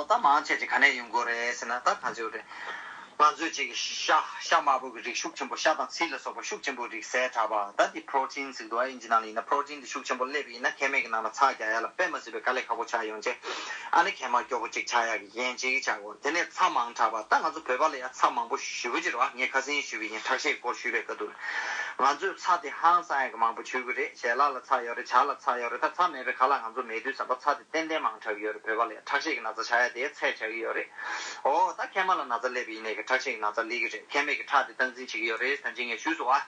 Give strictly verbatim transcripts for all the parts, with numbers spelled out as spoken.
ད་མང་ཆེ་ཅིག་ག་ནས་ཡོང་གི་རེད་ཟེར་ན། ད་གང་ཅིའོ་རེད། ང་ཚོས་ཅིག་ཤ་ཤ་དམར་པོ་གི་རིགས་ཤུགས་ཆེན་པོ། ཤ་དང་ཚིལ་ལ་སོགས་པ་ཤུགས་ཆེན་པོ་རིགས་ཟས་དྲགས་པ། ད་དེ་པྲོ་ཊིན་ཟེར་གི་འདུག་ཨ། ཨིན་ཇི་ནང་ལ་ཡིན་ན་པྲོ་ཊིན་དེ་ཤུགས་ཆེན་པོ་སླེབས་པ་ཡིན་ན་མཁལ་མའི་གི་ནང་ལ་ཚྭ་རྒྱག་ཡ་ལ་དཔེ་མ་སྲིད་པའི་དཀའ་ལས་ཁག་པོ་ཆགས་ཡོང་བྱས། ཨ་ནི་མཁལ་མ་སྐྱོ་པོ་ཅིག་ཆགས་ཡ་གི་རྐྱེན་ཅིག་ཆགས་ཀྱི་ཡོད་རེད། དེ་ནས་ཚྭ་མང་དྲགས་པ། ད་ང་ཚོ་བོད་པ་ལ་ཡ་ཚྭ་མང་པོ་ཞེ་པོ་ཅིག་རེད་བ། ངས་ཁ་སང་ཞུས་པ་ཡིན། ཁྲག་ཤེད་སྐོར་ཞུས་པའི་སྐབས་དུ་ང་ཚོས་ཚྭ་དེ་ཧང་སང་ཡ་གི་མང་པོ་མཆོད་ཀྱི་རེད། ཞལ་ལག་ལ་ཚྭ་ཡོད་རེད། ཇ་ལ་ཚྭ་ཡོད་རེད། ད་ཚྭ་མེད་པའི་ཁ་ལག་ང་ཚོ་མེད་དུས་ཙམ་པ་ཚྭ་དེ་ཏན་ཏན་མང་དྲགས་ཀྱི་ཡོད་རེད། བོད་པ་ལ་ཡ་ཁྲག་ཤེད་ཀྱི་ན་ཚ་ཆགས་ཡ་དེ་ཚད་ཆགས་ཀྱི་ཡོད་རེད། ཨོ་ད་མཁལ་མ་ལ་ན་ཚ་སླེབས་པ་ཡིན་ནའི་གི་ཁྲག་ཤེད་ཀྱི་ན་ཚ་སླེབས་ཀྱི་རེད། མཁལ་མའི་གི་ཁྲག་དེ་སྟངས་འཛིན་བྱེད་ཀྱི་ཡོད་རེད། ད་ཅི་ངས་ཞུས་སོང་ཨ།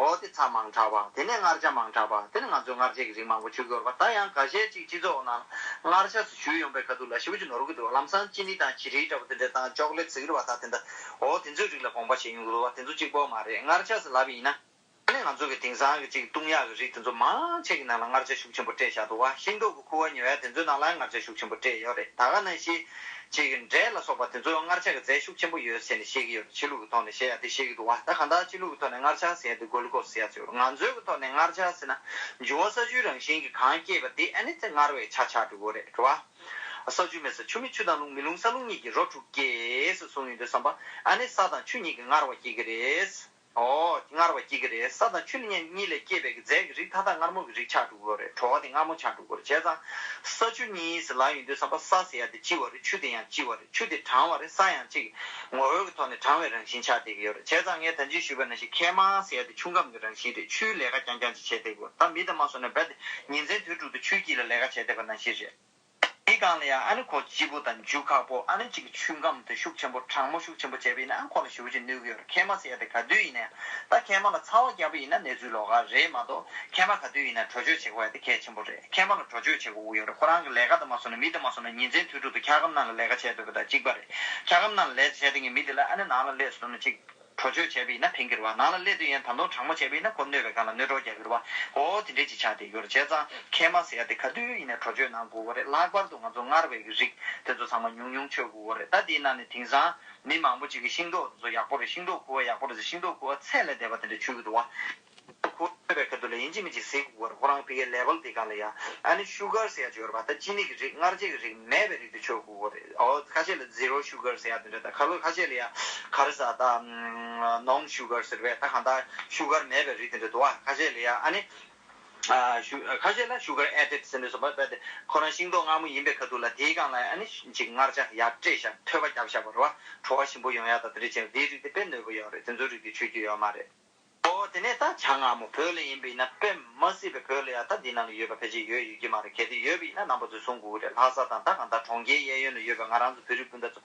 ཨོ་དེ་ཚྭ་མང་དྲགས་པ། དེ་ནས་མངར་ཆ་མང་དྲགས་པ། དེ་ནས་ང་ཚོས་མངར་ཆའི་གི་རིགས་མང་པོ་མཆོད་ཀྱི་ཡོད་རེད་པ། ད་ཡང་ཁ་ཤས་ཅིག་སྤྱི་ཚོགས་ནང་མངར་ཆ་ཞུས་ཡོང་པའི་ཁ་ཐུག་ལ་ཞེ་པོ་ཅིག་ནོར་གྱི་འདུག་ལམ་སང་ཅི་ནི་དང་བྱི་རིལ་འདྲ་པོ་དེ་འདྲ་དང་ཅོག་ལེ་ཟེར་གྱི་རེད་པ། ད་དེ་འདྲ། ཨོ་དེ་ཚོའི་རིགས་ལ་དགོངས་པ་བཞེས་ཡོང་གི་འདུག་པ། དེ་ཚོ་གཅིག་པོ་མ་རེད། མངར་ཆ་ཟེར་ལབ་པ་ཡིན་ན། ཨ་ནི་ང་ཚོ་གི་དེང་སང་གི་ཅིག་བཏུང་ཡག་གི་རིགས་དེ་ཚོ་མང་ཆེ་གི་ནང་ལ་མངར་ཆ་ཤུགས་ཆེན་པོ་སྤྲད་བཞག་འདུག་པ། ཤིང་ཏོག་གི་ཁུ་བ་ཉོ་ཡ་དེ་ཚོའི་ནང་ལ་མངར་ཆ་ཤུགས་ཆེན་པོ་སྤྲད་ཡོད་རེད། ད་ག་ནང་བཞིན་ཅིག་གི་འབྲས་ལ་སོགས་པ་དེ་ཚོ་མངར་ཆ་གི་རྫས་ཤུགས་ཆེན་པོ་ཡོད་ཟེར་ནས་བཤད་ཀྱི་ཡོད་རེད། ཕྱི་ལུགས་ཀྱི་ཐོག་ནས་བཤད་ཡ་དེ་བཤད་ཀྱི་འདུག་པ། ད་གང་ལྟར་ཕྱི་ལུགས་ཀྱི་ཐོག་ནས་མངར་ཆ་ཟེར་ཡ་དེ་གུ་ལུ་ཀོ་སི་ཟེར་ཡ་ཅིག་ཡོད་རེད། ང་ཚོའི་གི་ཐོག་ནས་མངར་ཆ་ཟེར་ན་འབྱུང་བ་ས་ཆུའི་རང་བཞིན་གྱིས་གང་སྐྱེས་པ་དེ་ཨ་ནི་དེ་མངར་བའི་ཆ་ཆགས་འགྲོ་གི་རེད། རེད་པ། ས་ཆུ་མེ་ས་ཆུ་མེ་ཆུ་དང་རླུང་། མེ་རླུང་ས་རླུང་གཉིས་ཀྱིས་རོ་དྲུག་སྐྱེས་ཟེར་གསུངས་ཡོང་དུས་ཙམ་པ། ཨ་ནི་ས་དང་ཆུ་གཉིས་ཀྱིས་མངར་བ་སྐྱེ་གི་རེད། ཨོ། མངར་བ་སྐྱེ་གི་རེད། ས་དང་ཆུ་གཉིས་ལ་སྐྱེས་པའི་གི་རྫས་ཀྱི་རིགས་མཐའ་དག་མངར་མོ་གི་རིགས་ཆགས་འགྲོ་གི་རེད། བྲོ་བ་དེ་མངར་མོ་ཆགས་འགྲོ་གི་རེད། བྱས་ཙང་ས་ཆུ་གཉིས་ཟེར་ལབ་ཡོང་དུས་ཙམ་པ། ས་ཟེར་ཡ་དེ་ལྕི་བ་རེད། ཆུ་དེ་ཡང་ལྕི་བ་རེད། ཆུ་དེ་གྲང་བ་རེད། ས་ཡང་གཅིག་ངོ་བོའི་གི་ཐོག་ནས་གྲང་བའི་རང་བཞིན་ཆགས་བསྡད་ཀྱི་ཡོད་རེད། བྱས་ཙང་ངས་ད་གིན་ཞུས་པ་ནང་བཞིན་མཁལ་མ་ཟེར་ཡ་དེ་ཆུ་ཁམས་ཀྱི་རང་བཞིན་རེད། ཆུའི་ལས་ཀ་རྐྱང་རྐྱང་ཅིག་བྱས་བསྡད་ཀྱི་ཡོད། ད་མི་དང་མ་སོང་ན་རྦད་དེ་ཉིན་མཚན་དུས་དྲུག་ཏུ་ཆུའི་དཀྱིལ་ལ་ལས་ཀ་བྱས་བསྡད་པ་ནང་བཞིན་རེད། དེའི་སྒང་ལ་ཡང་ཨ་ནི་ཁོ་ལྕི་པོ་དང་འཇུ་ཁག་པོ། ཨ་ནི་གཅིག་ཆུ་ཁམས་དེ་ཤུགས་ཆེན་པོ་གྲང་མོ་ཤུགས་ཆེན་པོ་བྱས་པ་ཡིན་ན་ཨ་ཁོ་ལ་ཞེ་པོ་ཅིག་གནོད་ཀྱི་ཡོད་རེད། མཁལ་མ་ཟེར་ཡ་དེ་ག་དུས་ཡིན་ན་ཡང་། ད་མཁལ་མ་ལ་ཚ་བ་བརྒྱབ་པ་ཡིན་ན་གནས་ཚུལ་ལོགས་ཀ་རེད་མ་གཏོགས། མཁལ་མ་ག་དུས་ཡིན་ན་བྲོས་བྱོལ་བྱེད་དགོས་ཡ་དེ་གལ་ཆེན་པོ་རེད། མཁལ་མ་ལ་བྲོས་བྱོལ་བྱེད་དགོས་ཀྱི་ཡོད་རེད། ཁོ་རང་གི་ལས་ཀ་དང་མ་སོང་ན། མི་དང་མ་སོང་ན་ཉིན་མཚན་དུས་དྲུག་ཏུ་འཁྱག་སྒམ་ནང་ལ་ལས་ཀ་བྱས་སྡོད་པ་དང་གཅིག་པ་རེད། འཁྱག་སྒམ་ནང་ལ་ལས་བྱས་བསྡད་མཁན་མི་དེ་ལ་ཨ་ནི་ནང་ལ་སླེབས་སོང་ན་ཅིག་བྲོས་བྱོལ་བྱས་པ་ཡིན་ན་ཕན་གྱི་རེད་པ། ནང་ལ་སླེབས་དུས་ཡང་ད་དུང་གྲང་མོ་བྱས་པ་ཡིན་ན་ཁོ་གནོད་པའི་སྒང་ལ་གནོད་གྲོགས་རྒྱག་གི་རེད་པ། ཨོ་དེ་འདྲས་ཅིག་ཆགས་བསྡད་ཡོད་རེད། བྱས་ཙང་མཁལ་མ་ཟེར་ཡ་དེ་ག་དུས་ཡིན་ན་བྲོས་བྱོལ་གནང་དགོས་པ་རེད། ལྷག་པར་དུ་ང་ཚོ་མངར་བའི་གི་རིགས་དེ་ཚོ་ཚང་མ་ཉུང་ཉུང་མཆོད་དགོས་པ་རེད། ད་དེའི་ནང་ནས་དེང་སང་མི་མང་པོ་ཅིག་གིས་ཤིང་ཏོག་དེ་ཚོ་ཡག་པོ་རེད། ཤིང་ཏོག་ཁུ་བ་ཡག་པོ་རེད་ཟེར། ཤིང་ཏོག་ཁུ་བ་ཚད་ལས་འདས་པ་དེ་འདྲ་མཆོད་ཀྱི་འདུག་པ། ཁོ་སྤྱོད་པའི་ཁ་ཐུག་ལ་ཡིན་གཅིག་མིན་གཅིག་ཟས་དགོས་རེད། ཁོ་རང་ཕ་གིའི་ལེ་བལ་དེ་སྒང་ལ་ཡ། ཨ་ནི་ཤུ་གར་ཟེར་ཡ་ཅིག་ཡོད་རེད་པ། ད་ཅི་ནི་གི་རིགས། མངར་ཆ་གི་རིགས་མེད་པའི་རིགས་དེ་མཆོད་དགོས་རེད། ཨོ་ཁ་ཤས་ལ་ཛི་རོ་ཤུ་གར་ཟེར་ཡ་དེ་འདྲ། ད་ཁ་ལོ་ཁ་ཤས་ལ་ཡ་ག་རེ་ཟེར། ད་ནོན་ཤུ་གར་ཟེར་བས། ད་གང་ལྟར་ཤུ་གར་མེད་པའི་རིགས་དེ་འདྲ་འདུག་པ། ཁ་ཤས་ལ་ཡ་ཨ་ནི་ཨ་ཤུ་ཁ་ཤས་ལ་ཤུ་གར་ཨེ་ཌེཌ་ཟེར་ནས་སོ་པ་བས་ཏེ་ཁོ་རང་ཤིང་ཏོག་མངར་མོ་ཡིན་པའི་ཁ་ཐུག་ལ་དེའི་སྒང་ལ་ཨ་ནི་ཅིག་མངར་ཆ་ཡར་སྤྲད་བཞག། ཐོད་པ་བརྒྱབ་བཞག་པ་རེད་པ། བྲོ་བ་ཞིམ་པོ་ཡོང་ཡ་ད་དེ་འདྲ་བྱས། དེའི་རིགས་དེ་དཔེ་གནོད་པ་ཡོད་རེད། དེ་ཚོའི་རིགས་དེ་མཆོད་རྒྱུ་ཡོད་མ་རེད། ཨོ་དེ་ནས་ད་ཇ་མངར་མོ། བོད་ལ་ཡིན་པ་ཡིན་ན་དཔེ་མ་སྲིད་པའི། བོད་ལ་ཡ་ད་འདི་ནང་ལ་ཡོད་པ་ཕལ་ཆེར་ཡོད་ཡོད་ཀྱི་མ་རེད། གལ་ཏེ་ཡོད་པ་ཡིན་ན་རྣམ་པ་ཚོས་གསུང་དགོས་ཀྱི་རེད། ལྷ་ས་དང་ད་གང་ལྟར་གྲོང་ཁྱེར་གཡས་གཡོན་ལ་ཡོད་པའི་ང་རང་ཚོ་བོད་རིགས་སྤུན་ཟླ་ཚོ་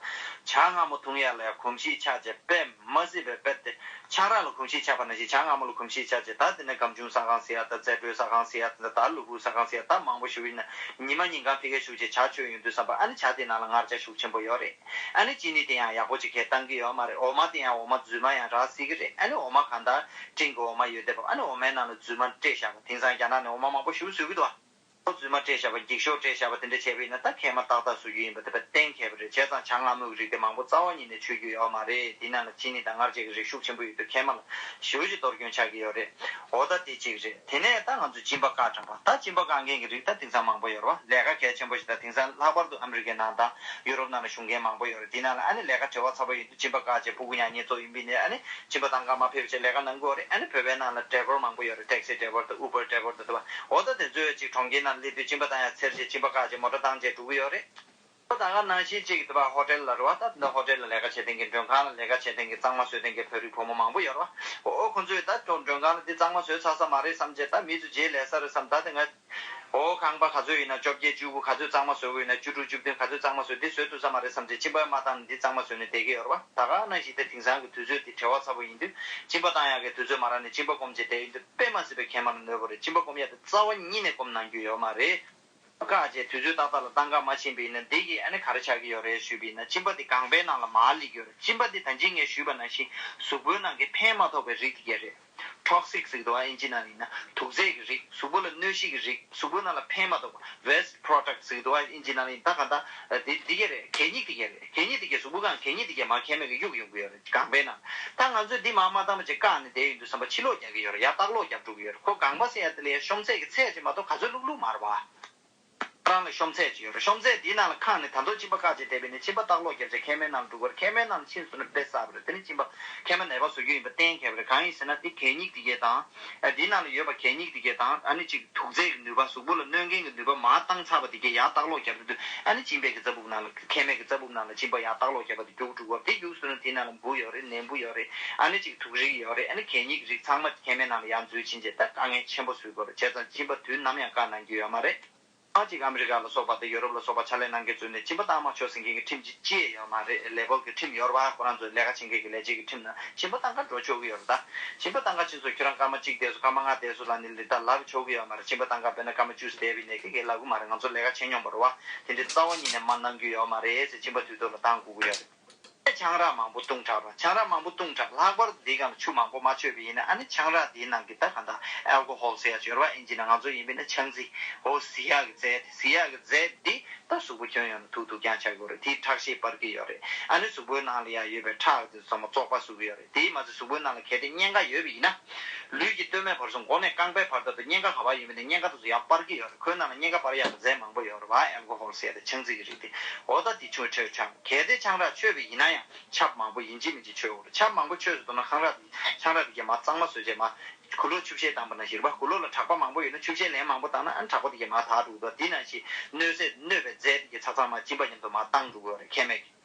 ཇ་མངར་མོ་འཐུང་ཡ་ལ་ཡ་གོམས་གཤིས་ཆགས་བྱས། དཔེ་མ་སྲིད་པའི། དཔེ་དེ་ཆང་རག་ལ་གོམས་གཤིས་ཆགས་པ་ནང་བཞིན་ཇ་མངར་མོ་ལ་གོམས་གཤིས་ཆགས་བྱས། ད་དེ་ནས་སྒམ་ཆུང་ཟ་གང་ཟེར་ཡ་དང་རྫས་སྒྲོལ་ཟ་གང་ཟེར་ཡ་དང་། ད་ལུ་གུ་ཟ་གང་ཟེར་ཡ། ད་མང་པོ་ཞིག་ཡིན་ན་ཉི་མ་ཉིན་གང་ཕ་གིར་བཞུགས་བྱས་ཇ་མཆོད་ཡོང་དུས་ཙམ་པ་ཨ་ནི་ཇ་དེ་ནང་ལ་མངར་ཆ་ཤུགས་ཆེན་པོ་ཡོད་རེད། ཨ་ནི་ཅི་ནི་དེ་ཡང་ཡག་པོ་ཅིག་གས་བཏང་གི་ཡོད་མ་རེད། འོ་མ་དེ་ཡང་འོ་མ་རྫུན་མ་ཡང་རག་སྲིད་ཀྱི་རེད། ཨ་ནི་འོ་མ་གང་ལྟར་སྤྲིན་གྱི་འོ་མ་ཡོད་བསྡད་པ། ཨ་ནི་འོ་མའི་ནང་ལ་རྫུན་མ་སྤྲད་བཞག་པ། དེང་སང་རྒྱ་ནག་ནས་འོ་མ་མང་པོ་ཞིག་བཟོ་གི་འདུག་པ། འོ་རྫུན་མ་སྤྲད་བཞག་པ། འགྱིག་ཤོག་སྤྲད་བཞག་པ་དེ་འདྲ་བྱས་པ་ཡིན་ན་ད་མཁལ་མ་ཏག་ཏག་བཟོ་རྒྱུ་ཡིན་པ་དེ་དཔེ་གཏན་འཁེལ་བ་རེད། བྱས་ཙང་ཇ་མངར་མོའི་རིགས་དེ་མང་པོ་རྩ་བ་ཉིད་ནས་མཆོད་རྒྱུ་ཡོད་མ་རེད། དེའི་ནང་ལ་ཅི་ནི་དང་མངར་ཆ་གི་རིགས་ཤུགས་ཆེན་པོ་ཡོད་དུས་མཁལ་མ་ལ་ཞེ་པོ་ཅིག་གཏོར་སྐྱོན་ཆགས་ཀྱི་ཡོད་རེད། འོ་ད་དེ་གཅིག་རེད། དེ་ནས་ད་ང་ཚོས་གཅིན་པ་བཀག་དྲགས་པ། ད་གཅིན་པ་བཀག་མཁན་གྱི་རིགས་ད་དེང་སང་མང་པོ་ཡོད་རེད་པ། ལས་ཀ་གལ་ཆེན་པོ་ཞིག་ད་དེང་སང་ལྷག་པར་དུ་ཨ་མི་རི་ཀའི་ནང་དང་ཡུ་རོབ་ནང་ལ་བཞུགས་མཁན་མང་པོ་ཡོད་རེད། དེ་ནང་ལ་ཨ་ནི་ལས་ཀ་བྲེལ་བ་ཚ་པོ་ཡིན་དུས་གཅིན་པ་བཀག་བྱས་ཕྲུ་གུ་ཉལ་ཉལ་ཚོ་ཡིན་པ་ཡིན་ནའི་ཨ་ནི་གཅིན་པ་བཏང་ག་མ་ཕེབས་བྱས་ལས་ཀ་གནང་གི་ཡོད་རེད། ཨ་ནི་བོད་པའི་ནང་ལ་ཌ་རའི་ཝར་མང་པོ་ཡོད་རེད། ཊེག་སི་ཌ་རའི་ཝར་དང་ཨུ་བར་ཌ་རའི་ཝར་དང་དེ་པ། འོ་ད་དེ་ཚོས་ཅིག་གྲོང་ཁྱེར་ནང་སླེབས་དུས་གཅིན་པ་བཏང་ཡ་འཚེར་བྱས་གཅིན་པ་བཀག་བྱས་མོ་ཊ་བཏང་བྱས་འགྲོ་གི་ཡོད་རེད། ད་ག་ནང་བཞིན་གཅིག་དེ་པ་ཧོ་ཊེལ་ལ་རེད་པ། ད་འདི་ཧོ་ཊེལ་ལ་ལས་ཀ་བྱེད་མཁན་གྱི་མགྲོན་ཁང་ལ་ལས་ཀ་བྱེད་མཁན་གྱི་གཙང་མ་བཟོ་མཁན་གྱི་བོད་རིགས་བུ་མོ་མང་པོ་ཡོད་རེད་པ། འོ་ཁོ་ཚོས་ད་མགྲོན་ཁང་ལ་འདི་གཙང་མ་བཟོས་ཚར་ས་མ་རེད་བསམ་བྱས། ད་མི་ཚོ་རྗེས་ལས་ས་རེད་བསམ། ད་དེ་ང་འོ་ཁང་པ་ག་ཚོད་ཡིན་ན་བཅོ་བརྒྱད་བཅུ་དགུ་ག་ཚོད་གཙང་མ་བཟོ་དགོས་ཡིན་ན་བཅུ་དྲུག་བཅུ་བདུན་ག་ཚོད་གཙང་མ་བཟོས། འདི་བཟོས་ཐུབ་ས་མ་རེད་བསམ་བྱས་གཅིན་པ་མ་བཏང་ནས་འདི་གཙང་མ་བཟོས་ནས་བསྡད་ཀྱི་ཡོད་རེད་པ། ད་ག་ནང་བཞིན་དེ་དེང་སང་གི་དུས་ཚོད་འདི་བྲེལ་བ་ཚ་པོ་ཡིན་དུས་གཅིན་པ་བཏང་ཡག་གི་དུས་ཚོད་མ་རག་ནས་གཅིན་པ་སྐོམ་བྱས་བསྡད་ཡོང་དུས་དཔེ་མ་སྲིད་པའི་མཁལ་མ་ལ་གནོད་པ་རེད། གཅིན་པ་སྐོམ་ཡག་དེ་རྩ་བ་ཉིད་ནས་སྐོམ་གནང་རྒྱུ་ཡོད་མ་རེད། བཀག་བྱས་དུས་ཚོད་ཏག་ཏག་ལ་བཏང་ག་མ་ཕྱིན་པ་ཡིན་ན་འདི་གིས་ཨ་ནི་ག་རེ་ཆགས་ཀྱི་ཡོད་རེད་ཞུས་པ་ཡིན་ན། གཅིན་པ་འདི་རྐང་པའི་ནང་ལ་མར་སླེབས་ཀྱི་ཡོད་རེད། གཅིན་པ་འདི་ད་གིན་ངས་ཞུས་པ་ནང་བཞིན་གཟུགས་པོའི་ནང་གི་ཕན་མ་ཐོགས་པའི་རིགས་དེ་གས་རེད། ཊོག་སིག་ཟེར་གྱི་འདུག་པ་ཨིན་ཇི་ནང་ལ་ཡིན་ན། དུག་རྫས་ཀྱི་རིགས། གཟུགས་པོ་ལ་གནོད་གཞི་གི་རིགས། གཟུགས་པོའི་ནང་ལ་ཕན་མ་ཐོགས་པ། ཝེ་སི་ཊི་པྲོ་ཌག་ཊི་ཟེར་གྱི་འདུག་པ་ཨིན་ཇི་ནང་ལ་ཡིན། ད་ག་ད་འདི་འདི་གས་རེད། གད་སྙིགས་དེ་གས་རེད། གད་སྙིགས་དེ་གས་གཟུགས་པོ་སྒང་གད་སྙིགས་དེ་གས་མར་མཁལ་མའི་གི་གཡུག་ཡོང་གི་ཡོད་རེད། རྐང་པའི་ནང་། ད་ང་ཚོས་འདི་མར་མ་བཏང་བ་བྱས་བཀག་ནས་བསྡད་ཡོང་དུས་ཙམ་པ་ཕྱིར་སློག་རྒྱག་གི་ཡོད་རེད། ཡར་ལྟག་སློག་རྒྱག་འགྲོ་གི་ཡོད་རེད། ཁོ་རྐང་པ་ཟེར་ཡ་དེ་ལ་ཡ་ཤོམ་ཚད་ཀྱི་ཚད་ཅིག་མ་གཏོགས་ག་ཚོད་བླུགས་བླུགས་མ་རེད་པ། རང་ལ་ཤོམ་ཚད་ཅིག་ཡོད་རེད། ཤོམ་ཚད་དེའི་ནང་ལ་ཁེངས་ནས་ད་དུང་གཅིན་པ་བཀག་བྱས་བསྡད་པས་ནི་གཅིན་པ་ལྟག་ལོག་བརྒྱབ་བྱས་མཁལ་མའི་ནང་ལ་འགྲོ་གི་རེད། མཁལ་མའི་ནང་ལ་ཕྱིན་སོང་ན་དཔེ་གསར་པ་རེད། དེ་ནི་གཅིན་པ་མཁལ་མ་ནད་པ་བཟོ་རྒྱུ་ཡིན་པ་གཏན་འཁེལ་བ་རེད། གང་ཡིན་ཟེར་ན་དེ་གད་སྙིགས་དེ་གས་དང་། ཨ་དེའི་ནང་ལ་ཡོད་པ་གད་སྙིགས་དེ་གས་དང་། ཨ་ནི་གཅིག་དུག་རྫས་ཀྱི་ནུས་པ། གཟུགས་པོ་ལ་གནོད་མཁན་གྱི་ནུས་པ་མར་བཏང་ཚར་བ་དེ་གས་ཡར་ལྟག་ལོག་བརྒྱབ་དུས། ཨ་ནི་གཅིན་པའི་གི་རྩ་སྦུབ་ནང་ལ། མཁལ་མའི་གི་རྩ་སྦུབ་ནང་ལ་གཅིན་པ་ཡར་ལྟག་ལོག་བརྒྱབ་པ་དེ་རྒྱུགས་འགྲོ་གི་རེད། དེ་རྒྱུགས་སོང་ན་དེའི་ནང་ལ་འབུ་ཡོད་རེད། ནད་འབུ་ཡོད་རེད། ཨ་ནི་གཅིག་དུག་རིགས་ཡོད་རེད། ཨ་ནི་གད་སྙིགས་རིགས་ཚང་མ་མཁལ་མའི་ནང་ལ་ཡར་འཛུལ་ཕྱིན་བྱས་ད་དཀའ་ངལ་ཆེན་པོ་བཟོ་གི་རེད། བྱས་ཙང་གཅིན་པ་དུས་ནམ་ཡང་བཀག་གནང་རྒྱུ་ཡོད་མ་རེད། ཨ་ཅིག་ཨ་མི་རི་ཀ་ལ་སོགས་པ་དང་ཡོ་རོབ་ལ་སོགས་པ་ཕྱག་ལས་གནང་མཁན་ཚོས་ནི་གཅིན་པ་བཏང་མ་ཆོག་ཟེར་མཁན་གྱི་ཁྲིམས་ཅིག་ཅི་ཡང་ཡོད་མ་རེད། ལེ་བལ་གྱི་ཁྲིམས་ཡོད་རེད་པ། ཁོ་རང་ཚོའི་ལས་ཀ་བྱེད་མཁན་གྱི་ལས་བྱེད་ཀྱི་ཁྲིམས་ནང་གཅིན་པ་བཏང་ག་འགྲོ་ཆོག་གི་ཡོད་རེད་ད། གཅིན་པ་བཏང་ག་ཕྱིན་སོང་ཁྱོད་རང་སྐར་མ་གཅིག་བསྡད་སོང་། སྐར་མ་ལྔ་བསྡད་སོང་ལབ་ནི་ལས་ད་ལབ་ཆོག་གི་ཡོད་མ་རེད། གཅིན་པ་བཏང་ག་དཔེར་ན་སྐར་མ་བཅུ་བསྡད་པའི་ནས་ཀྱི་ལབ་གི་མ་རེད། ང་ཚོ་ལས་ཀ་བྱེད་མྱོང་པ་རེད་པ། དེ་འདྲའི་རྩ་བ་ཉིད་ནས་མ་གནང་རྒྱུ་ཡོད་མ་རེད་ཟེར། གཅིན་པ་དུས་ཐོག་ལ་བཏང་དགོས་ཀྱི་ཡོད་རེད། ཆང་རག་མང་པོ་བཏུང་དྲགས་པ། ཆང་རག་མང་པོ་བཏུང་དྲགས། ལྷག་པར་དུ་འདིའི་སྒང་ལ་ཆུ་མང་པོ་མ་མཆོད་པ་ཡིན་ན། ཨ་ནི་ཆང་རག་འདིའི་ནང་གི་ད་ག་འདྲ་ཨལ་ཀོ་ཧོལ་ཟེར་ཡ་ཅིག་ཡོད་རེད་པ། ཨིན་ཇི་ནང་ང་ཚོ་ཡིན་པས་ན་ཆང་རྫས། འོ་ཟི་ཡག་གི་རྫས། ཟི་ཡག་གི་རྫས་འདི་ད་གཟུགས་པོ་ཁྱོན་ཡོངས་ནས་དུག་དུག་རྐྱང་ཆགས་ཀྱི་ཡོད་རེད། དེས་ཁྲག་ཤེད་སྤར་གྱི་ཡོད་རེད། ཨ་ནི་གཟུགས་པོའི་ནང་ལ་ཡ་ཡོད་པའི་ཁྲག་དེ་ཚོ་ཚང་མ་བཙོག་པ་བཟོ་གི་ཡོད་རེད། དེས་མ་ཚད་གཟུགས་པོའི་ནང་ལ་གལ་ཏེ་གཉན་ཁ་ཡོད་པ་ཡིན་ན། ལུས་ཀྱི་སྟོད་སྨད་བར་གསུམ་མགོ་ནས་རྐང་པའི་བར་དག་ཏུ་གཉན་ཁ་ག་པར་ཡོད་མིན་དེ་གཉན་ཁ་དེ་ཚོ་ཡར་སྤར་གྱི་ཡོད་རེད། ཁོའི་ནང་ལ་གཉན་ཁ་སྤར་ཡག་གི་རྫས་མང་པོ་ཡོད་རེད་པ། ཨལ་ཀོ་ཧོལ་ཟེར་ཡ་དེ། ཆང་རྫས་ཀྱི་རིགས་དེ། འོ་ད་དེ་ཆུང་ཁྲོད་ཆང་། གལ་ཏེ་ཆང་རག་མཆོད་པ་ཡིན་ན་ཡང་ཆབ་མང་པོ་ཡིན་གཅིག་མིན་གཅིག་མཆོད་དགོས་རེད། ཆབ་མང་པོ་མཆོད་ཟེར་དུས་ན་ཁང་རག་ཆང་རག་དེ་གས་མར་གཙང་མ་བཟོས་བྱས་མར་གུ་ལོག་ཆུ་བཤལ་བཏང་པ་ནང་བཞིན་རེད་པ། གུ་ལོག་ལ་དྲེག་པ་མང་པོ་ཡོད་ན་ཆུ་བཤལ་ལན་མང་པོ་བཏང་ན་ཨ་ནི་དྲེག་པ་དེ་གས་མར་དག་འགྲོ་གི་འདུག། དེ་ནང་བཞིན་གནོད་ཟས་གནོད་པའི་རྫས་དེ་གས་ཚང་མ་གཅིན་པ་མཉམ་དུ་མར་བཏང་འགྲོ་གི་ཡོད་རེད། མཁལ་མའི་གི།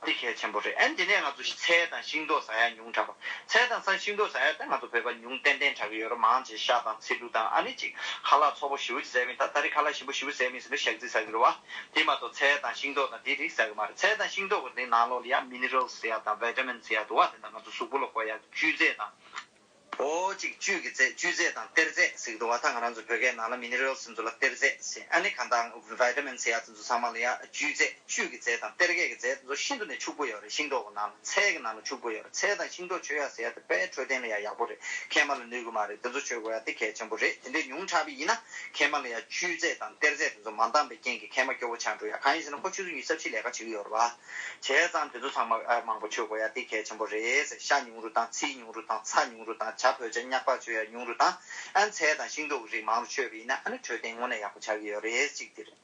འདི་གལ་ཆེན་པོ་རེད། ཨ་ནི་དེ་ནས་ང་ཚོ་ཚལ་དང་ཤིང་ཏོག་ཟ་ཡ་ཉུང་དྲགས་པ། ཚལ་དང་ས་ཤིང་ཏོག་ཟ་ཡ་ད་ང་ཚོ་བོད་པ་ཉུང་ཏན་ཏན་དྲགས་ཀྱི་ཡོད་རེད། མང་ཆེ་ཤ་དང་ཚིལ་ལུ་དང་། ཨ་ནི་ཅིག་ཁ་ལག་ཚོ་པོ་ཞེ་པོ་ཅིག་ཟས་པ་ཡིན། ད་ད་རེས་ཁ་ལག་ཞིམ་པོ་ཞེ་པོ་ཟས་པ་ཡིན་ཟེར་ནས་ཞག་རྩི་ཟ་གི་རེད་པ། དེ་མ་གཏོགས་ཚལ་དང་ཤིང་ཏོག་དང་དེ་རིགས་ཟ་གི་མ་རེད། ཚལ་དང་ཤིང་ཏོག་གི་དེ་ནང་ལོགས་ལ་ཡ་མི་ནི་རལ་ཟེར་ཡ་དང་བི་ཊ་མིན་ཟེར་ཡ་འདུག་པ། དེ་འདྲ་ང་ཚོ་གཟུགས་པོ་ལ་དགོས་ཡ་བཅུད་རྫས་དང་། འོ་ཅིག་བཅུད་ཀྱི་རྫས། བཅུད་རྫས་དང་གཏེར་རྫས་ཟེར་གི་འདུག་པ། ད་ང་རང་ཚོ་བོད་སྐད་ནང་ལ་མི་ནི་རལ་ཟེར་ཚོ་ལ་གཏེར་རྫས་ཟེར། ཨ་ནི་གང་ལྟར་བི་ཊ་མིན་ཟེར་ཡ་དེ་ཚོ་ཚང་མ་ལ་ཡ་བཅུད་རྫས། བཅུད་ཀྱི་རྫས་དང་གཏེར་རྫས་ཀྱི་རྫས་དེ་ཚོ་ཤིན་ཏུ་ནས་ཕྱུག་པོ་ཡོད་རེད། ཤིང་ཏོག་གི་ནང་ལ། ཚལ་གྱི་ནང་ལ་ཕྱུག་པོ་ཡོད་རེད། ཚལ་དང་ཤིང་ཏོག་མཆོད་ཡ་ཟེར་ཡ་དེ་དཔེ་འཕྲོད་བསྟེན་ལ་ཡ་ཡག་པོ་རེད། མཁལ་མ་ལ་གནོད་ཀྱི་མ་རེད། དེ་ཚོ་མཆོད་དགོས་ཡ་དེ་གལ་ཆེན་པོ་རེད། དེ་འདྲས་ཉུང་དྲགས་པ་ཡིན་ན་མཁལ་མ་ལ་ཡ་བཅུད་རྫས་དང་གཏེར་རྫས་དེ་ཚོ་མ་འདང་པའི་རྐྱེན་གྱིས་མཁལ་མ་སྐྱོ་པོ་ཆགས་འགྲོ་ཡ། གང་ཡིན་ཟེར་ན་ཁོ་ཆུ་ཚོད་ཉི་ཤུ་རྩ་བཞི་ལས་ཀ་བྱེད་ཀྱི་ཡོད་རེད་པ། བྱས་ཙང་དེ་ཚོ་ཚང་མ་ཨ་མང་པོ་མཆོད་དགོས་ཡ་དེ་གལ་ཆེན་པོ་རེད། ཤ་ཉུང་རུ་བཏང་། ཚིལ་ཉུང་རུ་བཏང་། ཚྭ་ཉུང་རུ་བཏང་། ཇ་བོད་ཇ་མྱགས་པ་མཆོད་ཡ་ཉུང་རུ་བཏང་། ཨ་ནི་ཚལ་དང་ཤིང་ཏོག་གི་རིགས་མང་རུ་མཆོད་པ་ཡིན་ན་ཨ་ནི་འཕྲོད་བསྟེན་དངོས་གནས་ཡག་པོ་ཆགས་ཀྱི་ཡོད་རེད། གཅིག་དེ་རེད།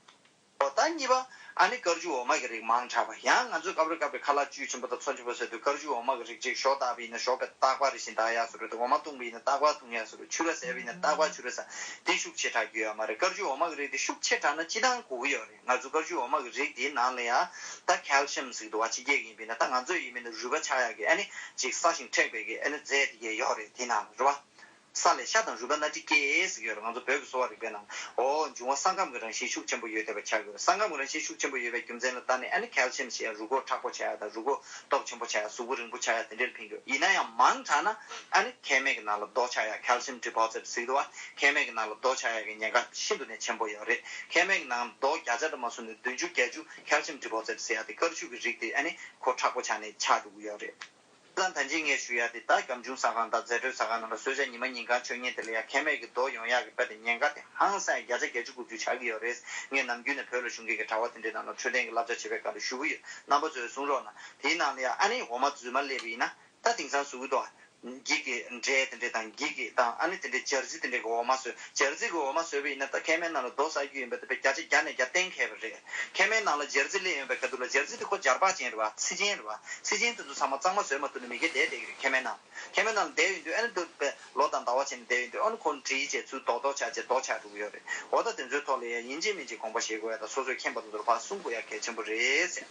འོ་ད་གཉིས་པ། ཨ་ནི་དཀར་ཆུ་འོ་མ་གི་རིགས་མང་དྲགས་པ། ཡང་ང་ཚོས་སྐབས་རེ་སྐབས་རེ་ཁ་ལག་བཅུད་ཆེན་པོ་དང་ཚོ་ཆེན་པོ་ཟ་དུས་དཀར་ཆུ་འོ་མ་གི་རིགས་ཅིག་ཞོ་བཏགས་པ་ཡིན་ན་ཞོ་དཔེ་རྟག་པར་རེ་བཞིན་བཏགས་ཡག་བཟོ་འདྲ་དང་། འོ་མ་བཏུང་བ་ཡིན་ན་རྟག་པར་བཏུང་ཡག་བཟོ་འདྲ། ཕྱུར་ར་ཟས་པ་ཡིན་ན་རྟག་པར་ཕྱུར་ར་ཟ། དེ་ཤུགས་ཆེ་དྲགས་རྒྱུ་ཡོད་མ་རེད། དཀར་ཆུ་འོ་མ་གི་རིགས་དེ་ཤུགས་ཆེ་དྲགས་ན་སྤྱིར་བཏང་དགོས་ཀྱི་ཡོད་རེད། ང་ཚོ་དཀར་ཆུ་འོ་མ་གི་རིགས་དེའི་ནང་ལ་ཡང་ད་ཁལ་ཤིམ་ཟེར་གི་འདུག་པ། ཕྱི་རྒྱལ་གྱི་ཡིན་པས་ན། ད་ང་ཚོ་ཡིན་པས་ན་རུས་པ་ཆགས་ཡག་གི་ཨ་ནི་ཅིག་སྲ་ཞིང་མཁྲེགས་པའི་གི་ཨ་ནི་རྫས་དེ་གས་ཡོད་རེད། དེའི་ནང་ལ་རེད་པ། ས་ལས་ཤ་དང་རུས་པ་སྣ་ཁྲིད་སྐྱེ་ཟེར་གྱི་ཡོད་རེད། ང་ཚོ་བོད་ཀྱི་གསོ་བ་རིག་པའི་ནང་། འོ་འབྱུང་བ་ས་ཁམས་ཀྱི་རང་བཞིན་ཤུགས་ཆེན་པོ་ཡོད་བསྡད་པ་ཆགས་ཀྱི་ཡོད་རེད། ས་ཁམས་ཀྱི་རང་བཞིན་ཤུགས་ཆེན་པོ་ཡོད་པའི་རྒྱུ་མཚན་ལ་བརྟེན་ནས་ཨ་ནི་ཁལ་ཤིམ་ཟེར་ཡ་རུས་ཁོག་མཁྲེགས་པོ་ཆགས་ཡ་དང་། རུས་ཁོག་སྟོབས་ཆེན་པོ་ཆགས་ཡ། གཟུགས་པོ་རིང་པོ་ཆགས་ཡ། དེ་འདྲ་ལ་ཕན་གྱི་ཡོད། ཡིན་ན་ཡང་མང་དྲགས་ན་ཨ་ནི་མཁལ་མའི་གི་ནང་ལ་རྡོ་ཆགས་ཡ། ཁལ་ཤིམ་ཌི་པོ་ཟིཊ་ཟེར་གྱི་འདུག་པ། མཁལ་མའི་གི་ནང་ལ་རྡོ་ཆགས་ཡ་གི་ཉེན་ཁ་ཤིན་ཏུ་ནས་ཆེན་པོ་ཡོད་རེད། མཁལ་མའི་གི་ནང་རྡོ་བརྒྱ་ཆ་དུ་མ་སོང་ནས་བདུན་ཅུ་བརྒྱད་ཅུ་ཁལ་ཤིམ་ཌི་པོ་ཟིཊ་ཟེར་ཡ་དེ་དཀར་ཆུ་གི་རིགས་དེ་ཨ་ནི་ཁོ་མཁྲེགས་པོ་ཆགས་ནས་ཆགས་འགྲོ་གི་ཡོད་རེད། ད་ད་གིན་ངས་ཞུ་ཡ་དེ། ད་རྒྱ་གཞུང་ཟ་ཁང་དང་རྫས་སྤྲོད་ཟ་ཁང་ནང་ལ་གསོལ་ཇ་ཉི་མ་ཉིན་གང་མཆོད་མཁན་དེ་ལ་ཡ་མཁལ་མའི་གི་རྡོ་ཡོང་ཡག་གི་དཔེ་དེ་ཉེན་ཁ་དེ་ཧང་སང་ཡ་བརྒྱ་ཆ་བརྒྱད་ཅུ་དགུ་བཅུ་ཆགས་ཀྱི་ཡོད་རེད། ངས་ནམ་རྒྱུན་ནས་བོད་ལ་བཞུགས་མཁན་གྱི་གྲྭ་པ་དེ་འདྲའི་ནང་ལ་འཕྲོད་བསྟེན་གྱི་བསླབ་བྱ་བྱེད་པའི་སྐབས་ལ་ཞུ་གི་ཡོད། རྣམ་པ་ཚོས་གསུང་རོགས་གནང་། དེའི་ནང་ལ་ཡ་ཨ་ནི་འོ་མ་རྫུན་མ་སླེབས་པ་ཡིན་ན། ད་དེང་སང་གཟུགས་འདུག་ག་འགྱིག་གི་འབྲས་དེ་འདྲ་དང་། འགྱིག་གི་དང་། ཨ་ནི་དེ་འདྲའི་སྦྱར་རྩི་དེ་འདྲའི་གི་འོ་མ་བཟོས། སྦྱར་རྩི་གི་འོ་མ་བཟོས་པ་ཡིན་ན་ད་མཁལ་མའི་ནང་ལ་རྡོ་ཟ་རྒྱུ་ཡིན་པ་དེ་དཔེ་བརྒྱ་ཆ་བརྒྱ་ནས་བརྒྱ་གཏན་འཁེལ་བ་རེད། མཁལ་མའི་ནང་ལ་སྦྱར་རྩི་སླེབས་ཡོང་པའི་ཁ་ཐུག་ལ། སྦྱར་རྩི་དེ་ཁོ་སྦྱར་པགས་ཅན་རེད་པ། ཚིལ་ཅན་རེད་པ། ཚིལ་ཅན་དེ་ཚོ་ཚང་མ་གཙང་མ་བཟོས་མ་ཐུབ་ན་མི་སྐྱ་བསྡད་བསྡད་ཀྱི་རེད། མཁལ་མའི་ནང་། མཁལ་མའི་ནང་ལ་བསྡད་ཡོང་དུས་ཨ་ནི་དེ་དཔེ་ལོ་དང་ཟླ་བ་བྱས་ནས་བསྡད་ཡོང་དུས་ཨ་ནི་ཁོ་འདྲིས་བྱས་ཚུར་རྡོག་རྡོག་ཆགས་བྱས་རྡོ་ཆགས་འགྲོ་གི་ཡོད་རེད། འོ་ད་དེ་ཚོའི་ཐོག་ལ་ཡ་ཡིན་གཅིག་མིན་གཅིག་དགོངས་པ་བཞེས་དགོས་ཡ་དང་། སོ་སོའི་མཁྱེན་པ་དེ་ཚོར་ཕར་གསུང་དགོས་ཡ་གལ་ཆེན་པོ་རེད་ཟེར།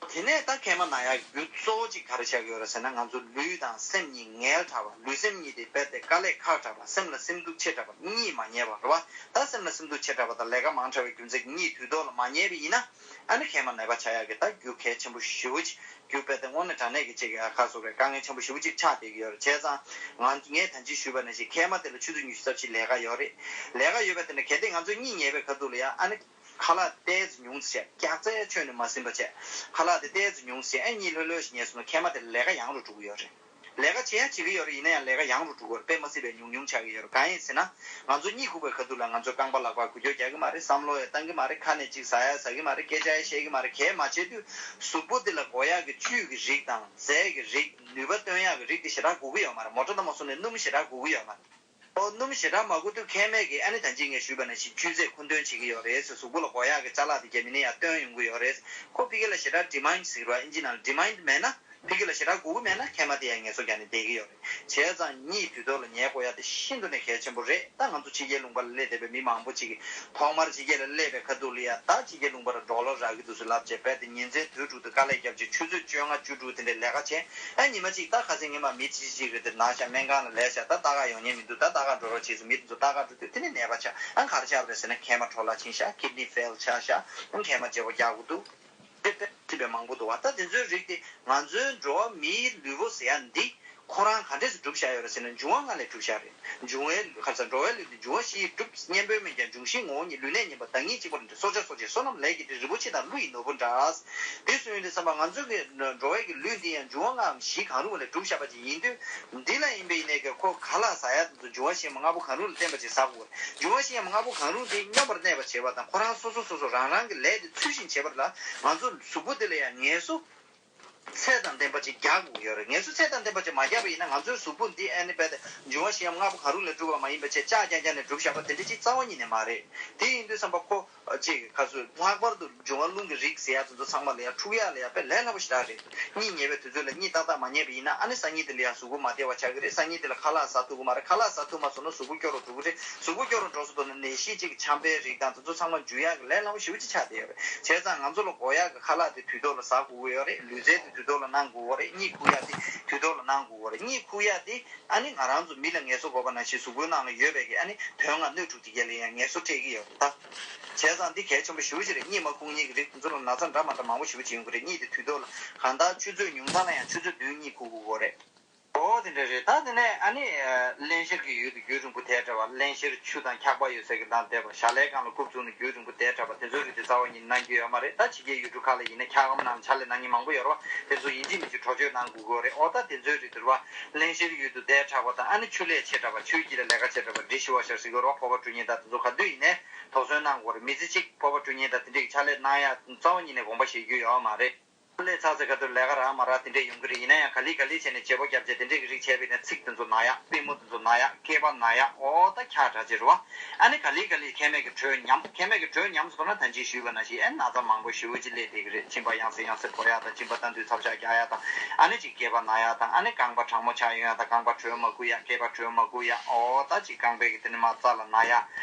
དེ་ནས་ད་མཁལ་མ་ན་ཡག་རྒྱུ་གཙོ་བོ་གཅིག་ག་རེ་ཆགས་ཀྱི་ཡོད་རེད་ཟེར་ན། ང་ཚོ་ལུས་དང་སེམས་གཉིས་ངལ་དྲགས་པ། ལུས་སེམས་གཉིས་དེ་རྦད་དེ་དཀའ་ལས་ཁག་དྲགས་པ། སེམས་ལ་སེམས་སྡུག་ཆེ་དྲགས་པ། གཉིད་མ་ཉལ་བ་རེད་པ། ད་སེམས་ལ་སེམས་སྡུག་ཆེ་དྲགས་པ་དང་ལས་ཀ་མང་དྲགས་པའི་རྒྱུ་མཚན་གྱིས་གཉིད་དུས་ཐོག་ལ་མ་ཉལ་བ་ཡིན་ན། ཨ་ནི་མཁལ་མ་ནད་པ་ཆགས་ཡག་གི་ད་རྒྱུ་གལ་ཆེན་པོ་ཞེ་པོ་ཅིག་རྒྱུ་རྦད་དེ་དངོས་གནས་དྲང་གནས་ཀྱི་ཅིག་ཁ་གསོ་བའི་དཀའ་ངལ་ཆེན་པོ་ཞེ་པོ་ཅིག་ཆགས་བསྡད་ཀྱི་ཡོད་རེད། བྱས་ཙང་ང་ངས་ད་ཅི་ཞུས་པ་ནང་བཞིན་མཁལ་མ་དེ་ལ་ཆུ་ཚོད་ཉི་ཤུ་རྩ་བཞི་ལས་ཀ་ཡོད་རེད། ལས་ཀ་ཡོད་པ་དེ་ནི་གལ་ཏེ་ང་ཚོས་གཉིད་ཉལ་བའི་ཁ་ཐུག་ལ་ཡ་ཨ་ནི་ཁ་ལག་ཏོག་ཙམ་ཉུང་ཙམ་བྱས། སྐྱག་རྫས་ཁྱོན་ནས་མ་ཟིན་པ་བྱས། ཁ་ལག་དེ་ཏོག་ཙམ་ཉུང་ཙམ་བྱས། ཨ་གཉིད་ལྷོད་ལྷོད་ཞིག་ཉལ་སོང་ན་མཁལ་མ་དེ་ལ་ལས་ཀ་ཡང་རུ་འགྲོ་གི་ཡོད་རེད། ལས་ཀ་བྱེད་ཡ་བྱེད་ཀྱི་ཡོད་རེད། ཡིན་ན་ཡང་ལས་ཀ་ཡང་རུ་འགྲོ་གི་ཡོད་རེད། དཔེ་མ་སྲིད་པའི་ཉུང་ཉུང་ཆགས་ཀྱི་ཡོད་རེད། གང་ཡིན་ཟེར་ན། ང་ཚོ་གཉིད་ཁུག་པའི་ཁ་ཐུག་ལ་ང་ཚོ་རྐང་པ་ལག་པ་འགུལ་སྐྱོད་རྒྱག་གི་མ་རེད། བསམ་བློ་ཡང་བཏང་གི་མ་རེད། ཁ་ནས་ཅིག་ཟ་ཡ་ཟ་གི་མ་རེད། སྐད་ཆ་ཡང་བཤད་ཀྱི་མ་རེད། གང་ཡང་བྱེད་དུས་གཟུགས་པོ་འདི་ལ་དགོས་ཡག་གི་བཅུད་ཀྱི་རིགས་དང་རྫས་ཀྱི་རིགས། ནུས་པ་བཏོན་ཡག་གི་རིགས་དེ་ཞེ་དྲག་དགོས་ཀྱི་ཡོད་མ་རེད། མོ་ཊ་ནང་མ་སོང་ནས་སྣུམ་ཞེ་དྲག་དགོས་ཀྱི་ཡོད་མ་རེད། ཨོ་སྣུམ་ཞེ་དྲག་མ་དགོས་དུས་མཁལ་མས་ཀྱི་ཨ་ནི་ད་ཅི་ངས་ཞུས་པ་ནང་བཞིན་ཆུ་ཚད་མཁོ་འདོན་བྱེད་ཀྱི་ཡོད་རེད་ཟེར། གཟུགས་པོ་ལ་དགོས་ཡག་གི་ཅ་ལག་དེ་རྒྱ་མི་ནས་ཡང་བཏོན་ཡོང་གི་ཡོད་རེད། ཁོ་ཕ་གི་ལ་ཞེ་དྲག་ཌི་མའིན་ཌི་ཟེར་བ་ཨིན་ཇི་ནང་ལ་ཌི་མའིན་ཌི་མེད་ན། ཕ་གི་ལ་ཞེ་དྲག་དགོས་ཀྱི་མེད་ན་མཁལ་མ་དེ་ཡང་ངལ་གསོ་རྒྱག་ནས་བསྡད་ཀྱི་ཡོད་རེད། བྱས་ཙང་གཉིད་དུས་ཐོག་ལ་ཉལ་དགོས་ཡག་དེ་ཤིན་ཏུ་ནས་གལ་ཆེན་པོ་རེད། ད་ང་ཚོ་ཕྱི་རྒྱལ་ལུང་པ་ལ་སླེབས་བསྡད་པའི་མི་མང་པོ་ཅིག་གིས་ཐོག་མར་ཕྱི་རྒྱལ་ལ་སླེབས་པའི་ཁ་ཐུག་ལ་ཡ་ད་ཕྱི་རྒྱལ་ལུང་པ་ལ་ཌོ་ལར་རག་གི་འདུག་ཟེར་ལབ་བྱས་རྦད་དེ་ཉིན་མཚན་དུས་དྲུག་ཏུ་དཀའ་ལས་བརྒྱབ་བྱས་ཆུ་ཚོད་བཅོ་ལྔ་བཅུ་དྲུག་དེ་འདྲའི་ལས་ཀ་བྱས། ཨ་ཉི་མ་གཅིག་ད་ཁ་སང་ཉི་མ་མི་གཅིག་གཅིག་རེད་དེ་ན་ཤག་སྨན་ཁང་ལ་ལས་ཤག་ད་ལྟ་ག་ཡོང་ཉན་མི་འདུག་ད་ལྟ་ག་འགྲོ་རོགས་བྱས་ཟེར་མི་དེ་ཚོ་ལྟ་ག་འགྲོ་དུས་དེ་ནས་ནད་པ་ཆགས། ཨ་ག་རེ་ཆགས་པ་རེད་ཟེར་ན་མཁལ་མ་འཕྲོ་བརླག་ཕྱིན་ཤག་ཀིཌ་ནི་ཕེལ་ཆགས་ཤག་ཨ་མཁལ་མ་བརྗེ་པོ་རྒྱག་དགོས་འདུག་དེ་དེ་མང་པོ་འདུག་བ། ད་དེ་ཚོའི་རིགས་དེ་ང་ཚོའི་འགྲོ་བ་མིའི་ལུས་པོ་ཟེར་ཡ་འདི་ཁོ་རང་ག་འདྲས་སུ་གྲུབ་བཞག་ཡོད་རེད་ཟེར་ན་འབྱུང་བ་ལྔ་ལས་གྲུབ་བཞག་རེད། འབྱུང་བའི་ཁ་ས་འགྲོ་བའི་ལུས་འདི་འབྱུང་བ་བཞི་ཡིས་གྲུབ། གཉེན་པོའི་སྨན་ཀྱང་འབྱུང་བཞི་ངོ་བོ་ཉིད། ལུས་གནད་ངན་པ་བདག་ཉིད་གཅིག་པ་རེད། སྲོག་ཆགས་སོ་སྐྱེ་བསོད་ནམས་ལས་ཀྱི་སྤྲིན། རིན་པོ་ཆེ་དང་ཀླུ་ཡི་ནོར་བུ་འདྲ། དེ་སུ་ཡིན་དུས་ཙམ་པ་ང་ཚོ་གི་འགྲོ་བའི་གི་ལུས་འདི་ཡང་འབྱུང་བ་ལྔའམ་བཞི་གང་རུང་བ་ལས་གྲུབ་བཞག་པ་ཅིག་ཡིན་དུས། འདི་ལ་ཡིན་པའི་ཡིན་ནའི་གི་ཁོ་ཁ་ལག་ཟ་ཡ་དེ་ཚོ་འབྱུང་བ་བཞི་ཡང་ལྔ་པོ་གང་རུང་ལ་བརྟེན་པ་ཅིག་ཟ་དགོས། འབྱུང་བ་བཞི་ཡང་ལྔ་པོ་གང་རུང་དེ་སྙོམས་པར་གནས་པར་བྱེད་པ་དང་ཁོ་རང་སོ་སོ་སོ་སོ་རང་རང་གི་ལས་དེ་ཚུལ་བཞིན་བྱེད་པ་ལ་ང་ཚོ་གཟུགས་པོ་འདི་ལ་ཡང་ངལ་གསོ་ཚད་དང་ལྡན་པ་ཅིག་རྒྱག་དགོས་ཀྱི་ཡོད་རེད། ངལ་གསོ་ཚད་དང་ལྡན་པ་ཅིག་མ་རྒྱག་པ་ཡིན་ན་ང་ཚོའི་གཟུགས་པོ་འདི་ཨ་ནི་རྦད་དེ་འབྱུང་བ་བཞི་ཡང་ལྔ་པོ་གང་རུང་ལས་གྲུབ་པ་མ་ཡིན་པ་བྱས་ལྕགས་རྐྱང་རྐྱང་ནས་གྲུབ་བཞག་པ་དེ་འདྲ་ཅིག་རྩ་བ་ཉིད་ནས་མ་རེད། དེ་ཡིན་དུས་ཙམ་པ་ཁོ་ཅིག་ག་ཚོད་ལྷག་པར་དུ་འབྱུང་བ་རླུང་གི་རིགས་ཟེར་ཡ་དེ་ཚོ་ཚང་མ་ལ་ཡང་འཁྲུག་ཡག་ལ་ཡང་དཔེ་ལས་སླ་པོ་ཞེ་དྲག་རེད། གཉིད་ཉལ་བའི་དུས་ཚོད་ལ་གཉིད་ཏག་ཏག་མ་ཉལ་བ་ཡིན་ན་ཨ་ནི་སང་ཉིན་དེ་ལ་ཡང་གཟུགས་པོ་མ་བདེ་བ་ཆགས་ཀྱི་རེད། སང་ཉིན་དེ་ལ་ཁ་ལག་ཟ་ཐུབ་ཀྱི་མ་རེད། ཁ་ལག་ཟ་ཐུབ་མ་སོང་ན་གཟུགས་པོ་སྐྱོ་རུ་འགྲོ་གི་རེད། གཟུགས་པོ་སྐྱོ་རུ་འགྲོ་སོང་དུས་ན་ནད་གཞི་ཅིག་ཆམ་པའི་རིགས་དང་དེ་ཚོ་ཚང་མ་འཇུ་ཡག་གི་ལས་སླ་པོ་ཞེ་པོ་ཅིག་ཆགས་བསྡད་ཡོད་རེད། བྱས་ཙང་ང་ཚོ་ལ་དགོས་ཡག་གི་ཁ་ལག་དེ་དུས་ཐོག་ལ་ཟ་དགོས་ཀྱི་ཡོད་རེད། ལུས་རྩལ་དེ་དུས་ཐོག་ལ་གནང་དགོས་ཀྱི་ཡོད་རེད། གཉིད་ཁུག་ཡག་དེ་དུས་ཐོག་ལ་གནང་དགོས་ཀྱི་ཡོད་རེད། གཉིད་ཁུག་ཡག་དེ་ཨ་ནི་ང་རང་ཚོ་མི་ལ་ངལ་གསོ་དགོས་པ་ནང་བཞིན་གཟུགས་པོའི་ནང་ལ་ཡོད་པའི་གི་ཨ་ནི་དོན་ལྔ་སྣོད་དྲུག་དེ་ག་ལ་ཡང་ངལ་གསོ་སྤྲད་ཀྱི་ཡོད་རེད་ད། བྱས་ཙང་འདི་གལ་ཆེན་པོ་ཞེ་པོ་ཅིག་རེད། གཉིད་མ་ཁུག་མཁན་གྱི་རིགས་དེ་ཚོ་ལ་ན་ཚ་འདྲ་མ་འདྲ་མང་པོ་ཞེ་པོ་ཅིག་ཡོང་གི་རེད། གཉིད་དེ་དུས་ཐོག་ལ་གང་ལྟར་ཆུ་ཚོད་ཉུང་མཐའ་ལ་ཡང་ཆུ་ཚོད་བདུན་གཉིད་ཁུག་དགོས་ཀྱི་རེད། ཨོ་དེ་འདྲ་རེད། ད་དེ་ནས་ཨ་ནི་ཨ་བརླན་གཤེར་གྱི་ཡུལ་དུ་རྒྱུན་རིང་པོ་བསྡད་འདྲ་བ། བརླན་གཤེར་ཆུ་དང་འཁྱག་པ་ཡོད་སའི་གི་ནང་བསྡད་པ། ཞལ་ལའི་སྒང་ལ་རྐུབ་བཙུགས་ནས་རྒྱུན་རིང་པོ་བསྡད་འདྲ་བ། དེ་ཚོའི་རིགས་དེ་རྩ་བ་ཉིད་གནང་རྒྱུ་ཡོད་མ་རེད། ད་ཕྱི་རྒྱལ་ཡུལ་གྲུ་ཁག་ལ་ཡིན་ན་འཁྱག་སྒམ་ནང་ཕྱག་ལས་གནང་མཁན་མང་པོ་ཡོད་རེད་བ། དེ་ཚོ་ཡིན་གཅིག་མིན་གཅིག་འགྲོ་སྐྱོད་གནང་དགོས་ཀྱི་ཡོད་རེད། ཨོ་ད་དེ་ཚོའི་རིགས་དེ་རེད་བ། བརླན་གཤེར་ཡུལ་དུ་བསྡད་འདྲ་བ་དང་ཨ་ནི་ཆུ་ལས་ཆེ་འདྲ་བ། ཆུའི་དཀྱིལ་ལ་ལས་ཀ་བྱེད་འདྲ་བ། ཕོར་པ་འགྲོ་མཁན་དང་དེ་ཚོ་ག་དུས་ཡིན་ནའི་དོགས་ཟོན་གནང་དགོས་རེད། མི་ཚེ་གཅིག་ཕོར་པ་འགྲོ་མཁན་དང་དེ་འདྲའི་ཕྱག་ལས་གནང་ཡག་རྩ་བ་ཉིད་ནས་དགོངས་པ་བཞེས་རྒྱུ་ཡོད་མ་རེད། ལས་ཚར་ཚེ་ག་དུས་ལས་ཀ་རག་མ་རག་དེ་འདྲས་ཡོང་གི་རེད། ཡིན་ན་ཡང་ག་ལེ་ག་ལེ་བྱས་ནས་བརྗེ་པོ་བརྒྱབ་བྱས་དེ་འདྲས་ཀྱི་རིགས་བྱས་པ་ཡིན་ན་ཚིགས་དེ་ཚོ་ན་ཡག་པུས་མོ་དེ་ཚོ་ན་ཡག་སྐེད་པ་ན་ཡག་ཨོ་ད་འཁྱག་འདྲ་ཅིག་རེད་བ། ཨ་ནི་ག་ལེ་ག་ལེ་མཁལ་མའི་གི་དྲོད་ཉམས། མཁལ་མའི་གི་དྲོད་ཉམས་སོང་ན་ད་གིན་ཞུས་པ་ནང་བཞིན་ཨེ་ན་ཚ་མང་པོ་ཞེ་པོ་ཅིག་སླེབས་བསྡད་ཀྱི་རེད། གཅིན་པ་ཡང་སེ་ཡང་སེ་ཕོག་ཡག་དང་། གཅིན་པ་བཏང་དུས་ཚབ་ཤ་རྒྱག་ཡག་དང་། ཨ་ནི་ཅིག་སྐེད་པ་ན་ཡག་དང་། ཨ་ནི་རྐང་པ་གྲང་མོ་ཆགས་ཡོང་ཡག་དང་། རྐང་པ་དྲོད་མ་ཁུག་ཡག་སྐེད་པ་དྲོད་མ་ཁུག་ཡག་ཨོ་ད་ཅིག་རྐང་པའི་གི་དེ་ནི་མ་རྩ་ལ་ན་ཡག་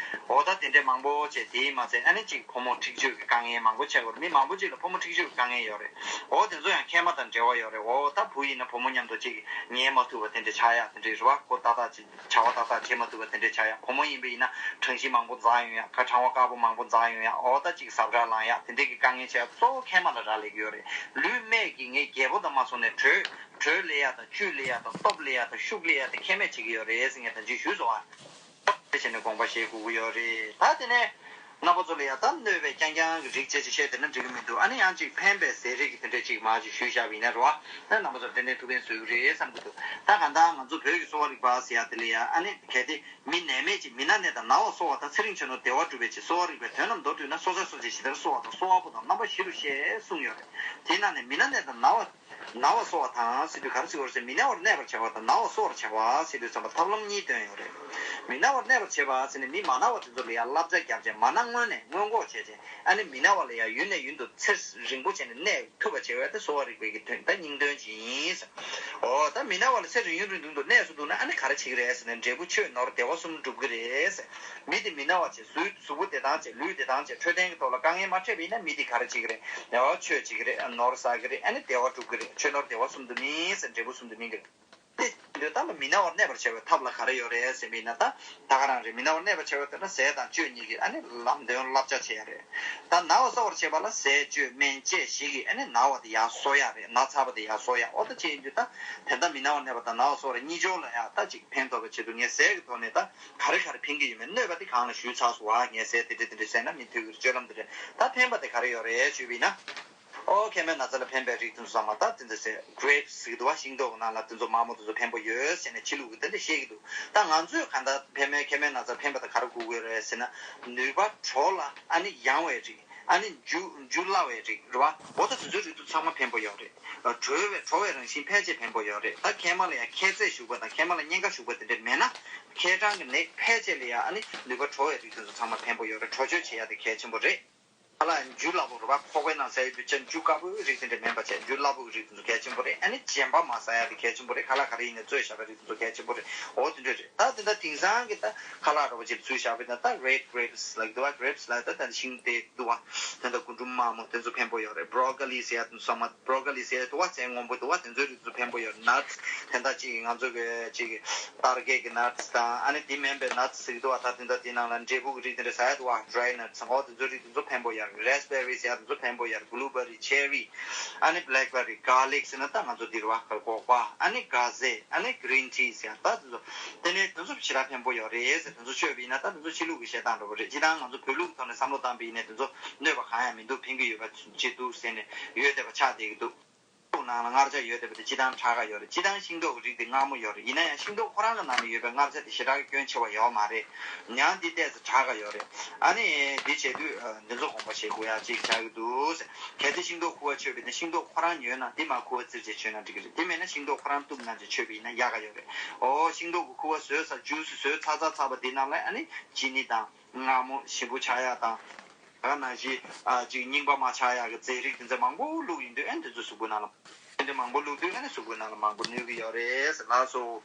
ཨོ་ད་དེ་འདྲས་མང་པོ་བྱས། དེ་མ་ཚད་ཨ་ནི་ཅིག་ཕོ་མོ་འཁྲིག་སྤྱོད་ཀྱི་དཀའ་ངལ་མང་པོ་བྱས་ཡོད་རེད། མི་མང་པོ་ཅིག་ལ་ཕོ་མོ་འཁྲིག་སྤྱོད་ཀྱི་དཀའ་ངལ་ཡོད་རེད། འོ་དེ་ཚོ་ཡང་མཁལ་མ་དང་འབྲེལ་བ་ཡོད་རེད། འོ་ད་བུ་ཡིན་ན་བུ་མོ་མཉམ་དུ་ཅིག་ཉལ་མ་ཐུབ་པ་དེ་འདྲ་ཆགས་ཡག་དེ་འདྲ་རེད་བ། ཁོ་ཏག་ཏག་ཅིག་བྱ་བ་ཏག་ཏག་བྱེད་མ་ཐུབ་པ་དེ་འདྲ་ཆགས་ཡག་བུ་མོ་ཡིན་པ་ཡིན་ན་གྲང་གཤིས་མང་པོ་འཛག་ཡོང་ཡག་ཁ་གྲང་བ་དཀར་པོ་མང་པོ་འཛག་ཡོང་ཡག་འོ་ད་ཅིག་ཟབ་ཁྲ་ལངས་ཡག་དེ་འདྲ་གི་དཀའ་ངལ་ཆགས་ཡག་གཙོ་བོ་མཁལ་མ་ལ་རག་ལས་ཀྱི་ཡོད་རེད། ལུས་སྨད་ཀྱི་ངའི་རྒྱལ་པོ་དང་མ་སོང་ནས་དྲོད་དྲོད་སླེབས་ཡག་དང་། བཅུད་སླེབས་ཡག་དང་། སྟོབས་སླེབས་ཡག་དང་། ཤུགས་སླེབས་ཡག་དེ་མཁལ་མས་བྱེད་ཀྱི་ཡོད་རེད་ཟེར་ངས་ད་གིན་ཞུས་སོང་ཨ། དེ་བྱས་ནས་དགོངས་པ་བཞེས་དགོས་ཀྱི་ཡོད་རེད། ད་དེ་ནས་རྣམ་པ་ཚོ་ལ་ཡང་ད་གནོད་པའི་རྐྱང་རྐྱང་གི་རིགས་བཅས་ཅིག་བཤད་བསྡད་ན་འགྲིག་གི་མི་འདུག་ཨ་ནི་ཡང་ཅིག་ཕན་པའི་ཟས་རིགས་ཀྱི་དེ་འདྲས་ཅིག་མར་ཅིག་ཞུས་བཞག་པ་ཡིན་ན་རེད་བ། ད་རྣམ་པ་ཚོར་ཏན་ཏན་ཐུགས་ཕན་གསོས་ཀྱི་རེད་བསམ་གྱི་འདུག་ད་གང་ལྟར་ང་ཚོ་བོད་ཀྱི་གསོ་བ་རིག་པ་ཟེར་ཡ་དེ་ལ་ཡང་ཨ་ནི་གལ་ཏེ་མི་ནད་མེད་ཅིང་མི་ན་གནས་དང་ན་བ་གསོ་བ་དང་། ཚེ་རིང་ཆོས་ནོར་བདེ་བ་སྒྲུབ་པའི་ཕྱིར། གསོ་བ་རིག་པའི་དོན་རྣམས་མདོར་བསྡུས་ན། སྲོག་ཆགས་སོགས་ཀྱི་ཇི་ལྟར་གསོ་བ་དང་། གསོ་བ་པོ་དང་རྣམ་པ་བཞི་རུ་ཤེས་གསུངས་ཡོད་རེད། དེའི་ནང་ནས་མི་ན་གནས་དང་ན་བ། ན་བ་གསོ་བ་དང་ཟེར་དུས་ག་རེ་ཟེར་དགོས་རེད་ཟེར། མི་ན་བར་གནས་པར་བྱ་བ་དང་ན་བ་གསོ་བར་བྱ་བ་ཟེར་དུས་ཙམ་པ་ཐབས་ལམ་གཉིས་བཏོན་ཡོད་རེད། མི་ན་བར་གནས་པར་བྱེད་པ་ཟེར་ནས་མི་མ་ན་བ་དེ་ཚོ་ལ་ཡང་བསླབ་བྱ་བརྒྱབ་བྱས་མ་ན་སྔོན་ནས་སྔོན་འགོག་བྱས་བྱས། ཨ་ནི་མི་ན་བ་ལ་ཡང་ཡུན་ནས་ཡུན་དུ་ཚེ་རིང་པོ་བྱས་ནས་གནས་ཐུབ་པ་བྱེད་པ་དེ་གསོ་བ་རིག་པའི་གི་དོན་དང་སྙིང་དོན་ཅིག་ཡིན། འོ་ད་མི་ན་བ་ལ་ཚེ་རིང་ཡུན་རིང་ཐུང་དུ་གནས་སུ་འདུག་ན་ཨ་ནི་ག་རེ་བྱེད་ཀྱི་རེད་ཟེར་ན། འབྲས་བུ་ཆོས་ནོར་བདེ་བ་གསུམ་འགྲུབ་ཀྱི་རེད་ཟེར། མི་དེ་མི་ན་བ་བྱས་གཟུགས་གཟུགས་པོ་བདེ་ཐང་བྱས། ལུས་བདེ་ཐང་བྱས། འཕྲོད་བསྟེན་གྱི་ཐོག་ལ་དཀའ་ངལ་མ་འཕྲད་པ་ཡིན་ན་མི་དེ་ག་རེ་བྱེད་ཀྱི་རེད། ཡ་ཆོས་བྱེད་ཀྱི་རེད། ནོར་བསགས་ཀྱི་རེད། ཨ་ནི་བདེ་བ་སྒྲུབ་ཀྱི་རེད། ཆོས་ནོར་བདེ་བ་གསུམ་དུ་སྨིན་ཟེར། འབྲས་བུ་གསུམ་དུ་སྨིན་གྱི་རེད། དེ་ཡིན་དུས་ད་ལྟ་མི་ན་བར་གནས་པར་བྱ་བའི་ཐབས་ལ་ག་རེ་ཡོད་རེད་ཟེར་བ་ཡིན་ན། ད་ད་ག་རང་རེད། མི་ན་བར་གནས་པར་བྱ་བའི་ཐབས་ལ་ཟས་དང་སྤྱོད་གཉིས་ཀྱི་ཨ་ནི་ལམ་སྟོན་བསླབ་བྱ་བྱེད་ཡ་རེད། ད་ན་བ་གསོ་བར་བྱེད་པ་ལ་ཟས་སྤྱོད་སྨན་དཔྱད་བཞི་གིས་ཨ་ནི་ན་བ་དེ་ཡར་གསོ་ཡ་རེད། ན་ཚ་བ་དེ་ཡར་གསོ་ཡ། འོ་ད་བྱས་ཡིན་དུས་ད་དེ་འདྲ་མི་ན་བར་གནས་པ་དང་ན་བ་གསོ་བ་གཉིས་ཆར་ལ་ཡ་ད་ཅིག་ཕན་ཐོགས་པའི་ཆེད་དུ་ངས་ཟས་ཀྱི་ཐོག་ནས་ད་ག་རེ་ག་རེ་ཕན་གྱི་ཡོད་མེད། གནོད་པ་དེ་གང་ལ་ཞུས་ཚར་སོང་བ། ངས་ཟས་དེ་འདྲ་དེ་འདྲ་ཟས་ན་མི་འདོད་ཀྱི་རེད། སྤྱོད་ལམ་དེ་རེད། ད་ཕན་པ་དེ་ག་རེ་ཡོད་རེད་ཞུས་པ་ཡིན་ན། ཨོ་མཁལ་མའི་ན་ཚ་ལ་ཕན་པའི་རིགས་དེ་ཚོ་ཚང་མ་ད་དེ་འདྲ་ཟས་གྷི་རེབ་སི་ཟེར་གྱི་འདུག་བ། ཤིང་ཏོག་གི་ནང་ལ་དེ་ཚོ་དམར་མོ་དེ་ཚོ་ཕན་པོ་ཡོད་ཟེར་ནས་ཕྱི་ལུགས་ཀྱི་དེ་འདྲ་བཤད་ཀྱི་འདུག་ད་ང་ཚོས་གང་ལྟར་ཕན་མའི་མཁལ་མའི་ན་ཚ་ཕན་པ་དེ་ག་རེ་དགོས་ཀྱི་རེད་ཟེར་ན། ནུས་པ་དྲོ་ལ་ཨ་ནི་ཡང་བའི་རིགས། ཨ་ནི་འཇུ་འཇུ་སླ་བའི་རིགས་རེད་བ། འོ་ད་དེ་ཚོའི་རིགས་དེ་ཚང་མ་ཕན་པོ་ཡོད་རེད། གྲོལ་བའི་གྲོལ་བའི་རང་བཞིན་ཕལ་ཆེར་ཕན་པོ་ཡོད་རེད། ད་མཁལ་མ་ལ་ཡང་མཁལ་རྫས་ཞུགས་པ་དང་མཁལ་མ་ལ་གཉན་ཁ་ཞུགས་པ་དེ་འདྲ་མེད་ན། མཁལ་གྲང་གི་ནད་ཕལ་ཆེར་ལ་ཡང་ཨ་ནི་ནུས་པ་གྲོལ་བའི་རིགས་དེ་ཚོ་ཚང་མ་ཕན་པོ་ཡོད་རེད། གྲོལ་བཅོས་བྱེད་ཡ་དེ་གལ་ཆེན་པོ་རེད། ཁ་ལག་འཇུ་སླ་པོ་རེད་བ། ཁོག་པའི་ནང་ཟས་ཡོད་དུས་ཅན་འཇུ་དཀའ་པོའི་རིགས་དེ་འདྲ་མིན་པ་བྱས། འཇུ་སླ་པོའི་རིགས་དེ་ཚོ་གལ་ཆེན་པོ་རེད། ཨ་ནི་རྗེན་པ་མ་ཟ་ཡ་དེ་གལ་ཆེན་པོ་རེད། ཁ་ལག་ག་རེ་ཡིན་ནའི་བཙོས་བཞག་པའི་རིགས་དེ་ཚོ་གལ་ཆེན་པོ་རེད། འོ་དེ་འདྲ་རེད། ད་དེ་འདྲ་དེང་སང་གི་ད་ཁ་ལག་འདྲ་པོ་ཅིག་བཙོས་བཞག་པ་ཡིན་ན། ད་red grapes ལབ་འདུག་བ། grapes ལབ་ད་ད་ཤིང་དེ་འདུག་བ། དེ་འདྲ་རྒུན་འབྲུམ་དམར་མོ་དེ་ཚོ་ཕན་པོ་ཡོད་རེད། broccoli ཟེར་ཡ་དེ་ཚོ་མ་broccoli ཟེར་ཡ་འདུག་བ། ཟས་སྔོན་པོ་འདུག་བ། དེ་ཚོའི་རིགས་དེ་ཚོ་ཕན་པོ་ཡོད་རེད། nuts དེ་འདྲ་ཅིག་ང་ཚོ་གི་ཅིག་སྟར་གས་ཀྱི་nuts དང་། ཨ་ནི་དེ་མིན་པའི་nuts ཟེར་གྱི་འདུག་བ། ད་དེ་འདྲ་དེ་ནང་ལ་འབྲས་བུ་གི་རིགས་དེ་འདྲ་ཟ་ཡ་འདུག་བ། dry nuts འོ་དེ་ཚོའི་རིགས་དེ་ཚོ་ཕན་པོ་ཡོད་རེད། raspberry ཟེར་ཡ་དེ་ཚོ་ཕན་པོ་ཡོད་རེད། blueberry cherry ཨ་ནི་blackberry garlic ཟེར་ན་ད་ང་ཚོ་འདི་རེད་བ། སྒོག་པ། ཨ་ནི་ཀ་ཟས། ཨ་ནི་green tea ཟེར་ཡ་ད་དེ་ཚོ། དེ་ནས་དེ་ཚོ་ཞེ་དྲག་ཕན་པོ་ཡོད་རེད་ཟེར། དེ་ཚོ་མཆོད་པ་ཡིན་ན་ད་དེ་ཚོ་ཕྱི་ལུགས་ཀྱི་བཤད་སྟངས་འདྲ་པོ་རེད། སྤྱིར་བཏང་ང་ཚོ་བོད་ལུགས་ཐོག་ནས་བསམ་བློ་བཏང་པ་ཡིན་ན་དེ་ཚོ་གནོད་པ་གང་ཡང་མི་འདུག་ཕན་གྱི་ཡོད་པ་ཅིག་འདུག་ཟེར་ནས་ཡོད་བསྡད་པ་ཆགས་བསྡད་ཀྱི་འདུག་ལུགས་ནང་ལ་མངར་ཆ་ཡོད་བསྡད་པ་དེ་སྤྱིར་བཏང་དྲག་ག་ཡོད་རེད། སྤྱིར་བཏང་ཤིང་ཏོག་གི་རིགས་དེ་མངར་མོ་ཡོད་རེད། ཡིན་ན་ཡང་ཤིང་ཏོག་ཁོ་རང་གི་ནང་ལ་ཡོད་པའི་མངར་ཆ་དེ་ཞེ་དྲག་གི་སྐྱོན་ཆེ་བ་ཡོད་མ་རེད། ཡང་འདི་ཏོག་ཙམ་དྲག་ག་ཡོད་རེད། ཨ་ནི་འདི་བྱེད་དུས་འདི་ཚོ་དགོངས་པ་བཞེས་དགོས་ཡ་ཅིག་ཆགས་ཀྱི་འདུག་གལ་ཏེ་ཤིང་ཏོག་ཁུ་བ་མཆོད་པ་ཡིན་ན་ཤིང་ཏོག་ཁོ་རང་ཉོས་ན་འདི་མར་ཁུ་བ་བཙིར་བྱས་མཆོད་ན་འགྲིག་གི་རེད། དེ་མེད་ན་ཤིང་ཏོག་ཁོ་རང་གཏུབ་གནང་བྱས་མཆོད་པ་ཡིན་ན་ཡག་ག་ཡོད་རེད། ཨོ་ཤིང་ཏོག་གི་ཁུ་བ་བཟོས་ཚར། ཇུས་བཟོས་ཚར་ཚར་ཚར་བ་འདི་ནང་ལ་ཨ་ནི་ཅི་ནི་དང་མངར་མོ་ཞིམ་པོ་ཆགས་ཡ་དང་། ད་ག་ནང་བཞིན་ཨ་ཅིག་རྙིང་པ་མ་ཆགས་ཡག་གི་རྫས་རིགས་དེ་ཚོ་མང་པོ་བླུགས་ཡོང་དུས་ཨ་ནི་དེ་ཚོ་གཟུགས་པོའི་ནང་ལ། དེ་འདྲ་མང་པོ་བླུགས་དུས་ཨ་ནི་གཟུགས་པོའི་ནང་ལ་མང་པོ་གནོད་ཀྱི་ཡོད་རེད་ལགས་སོ།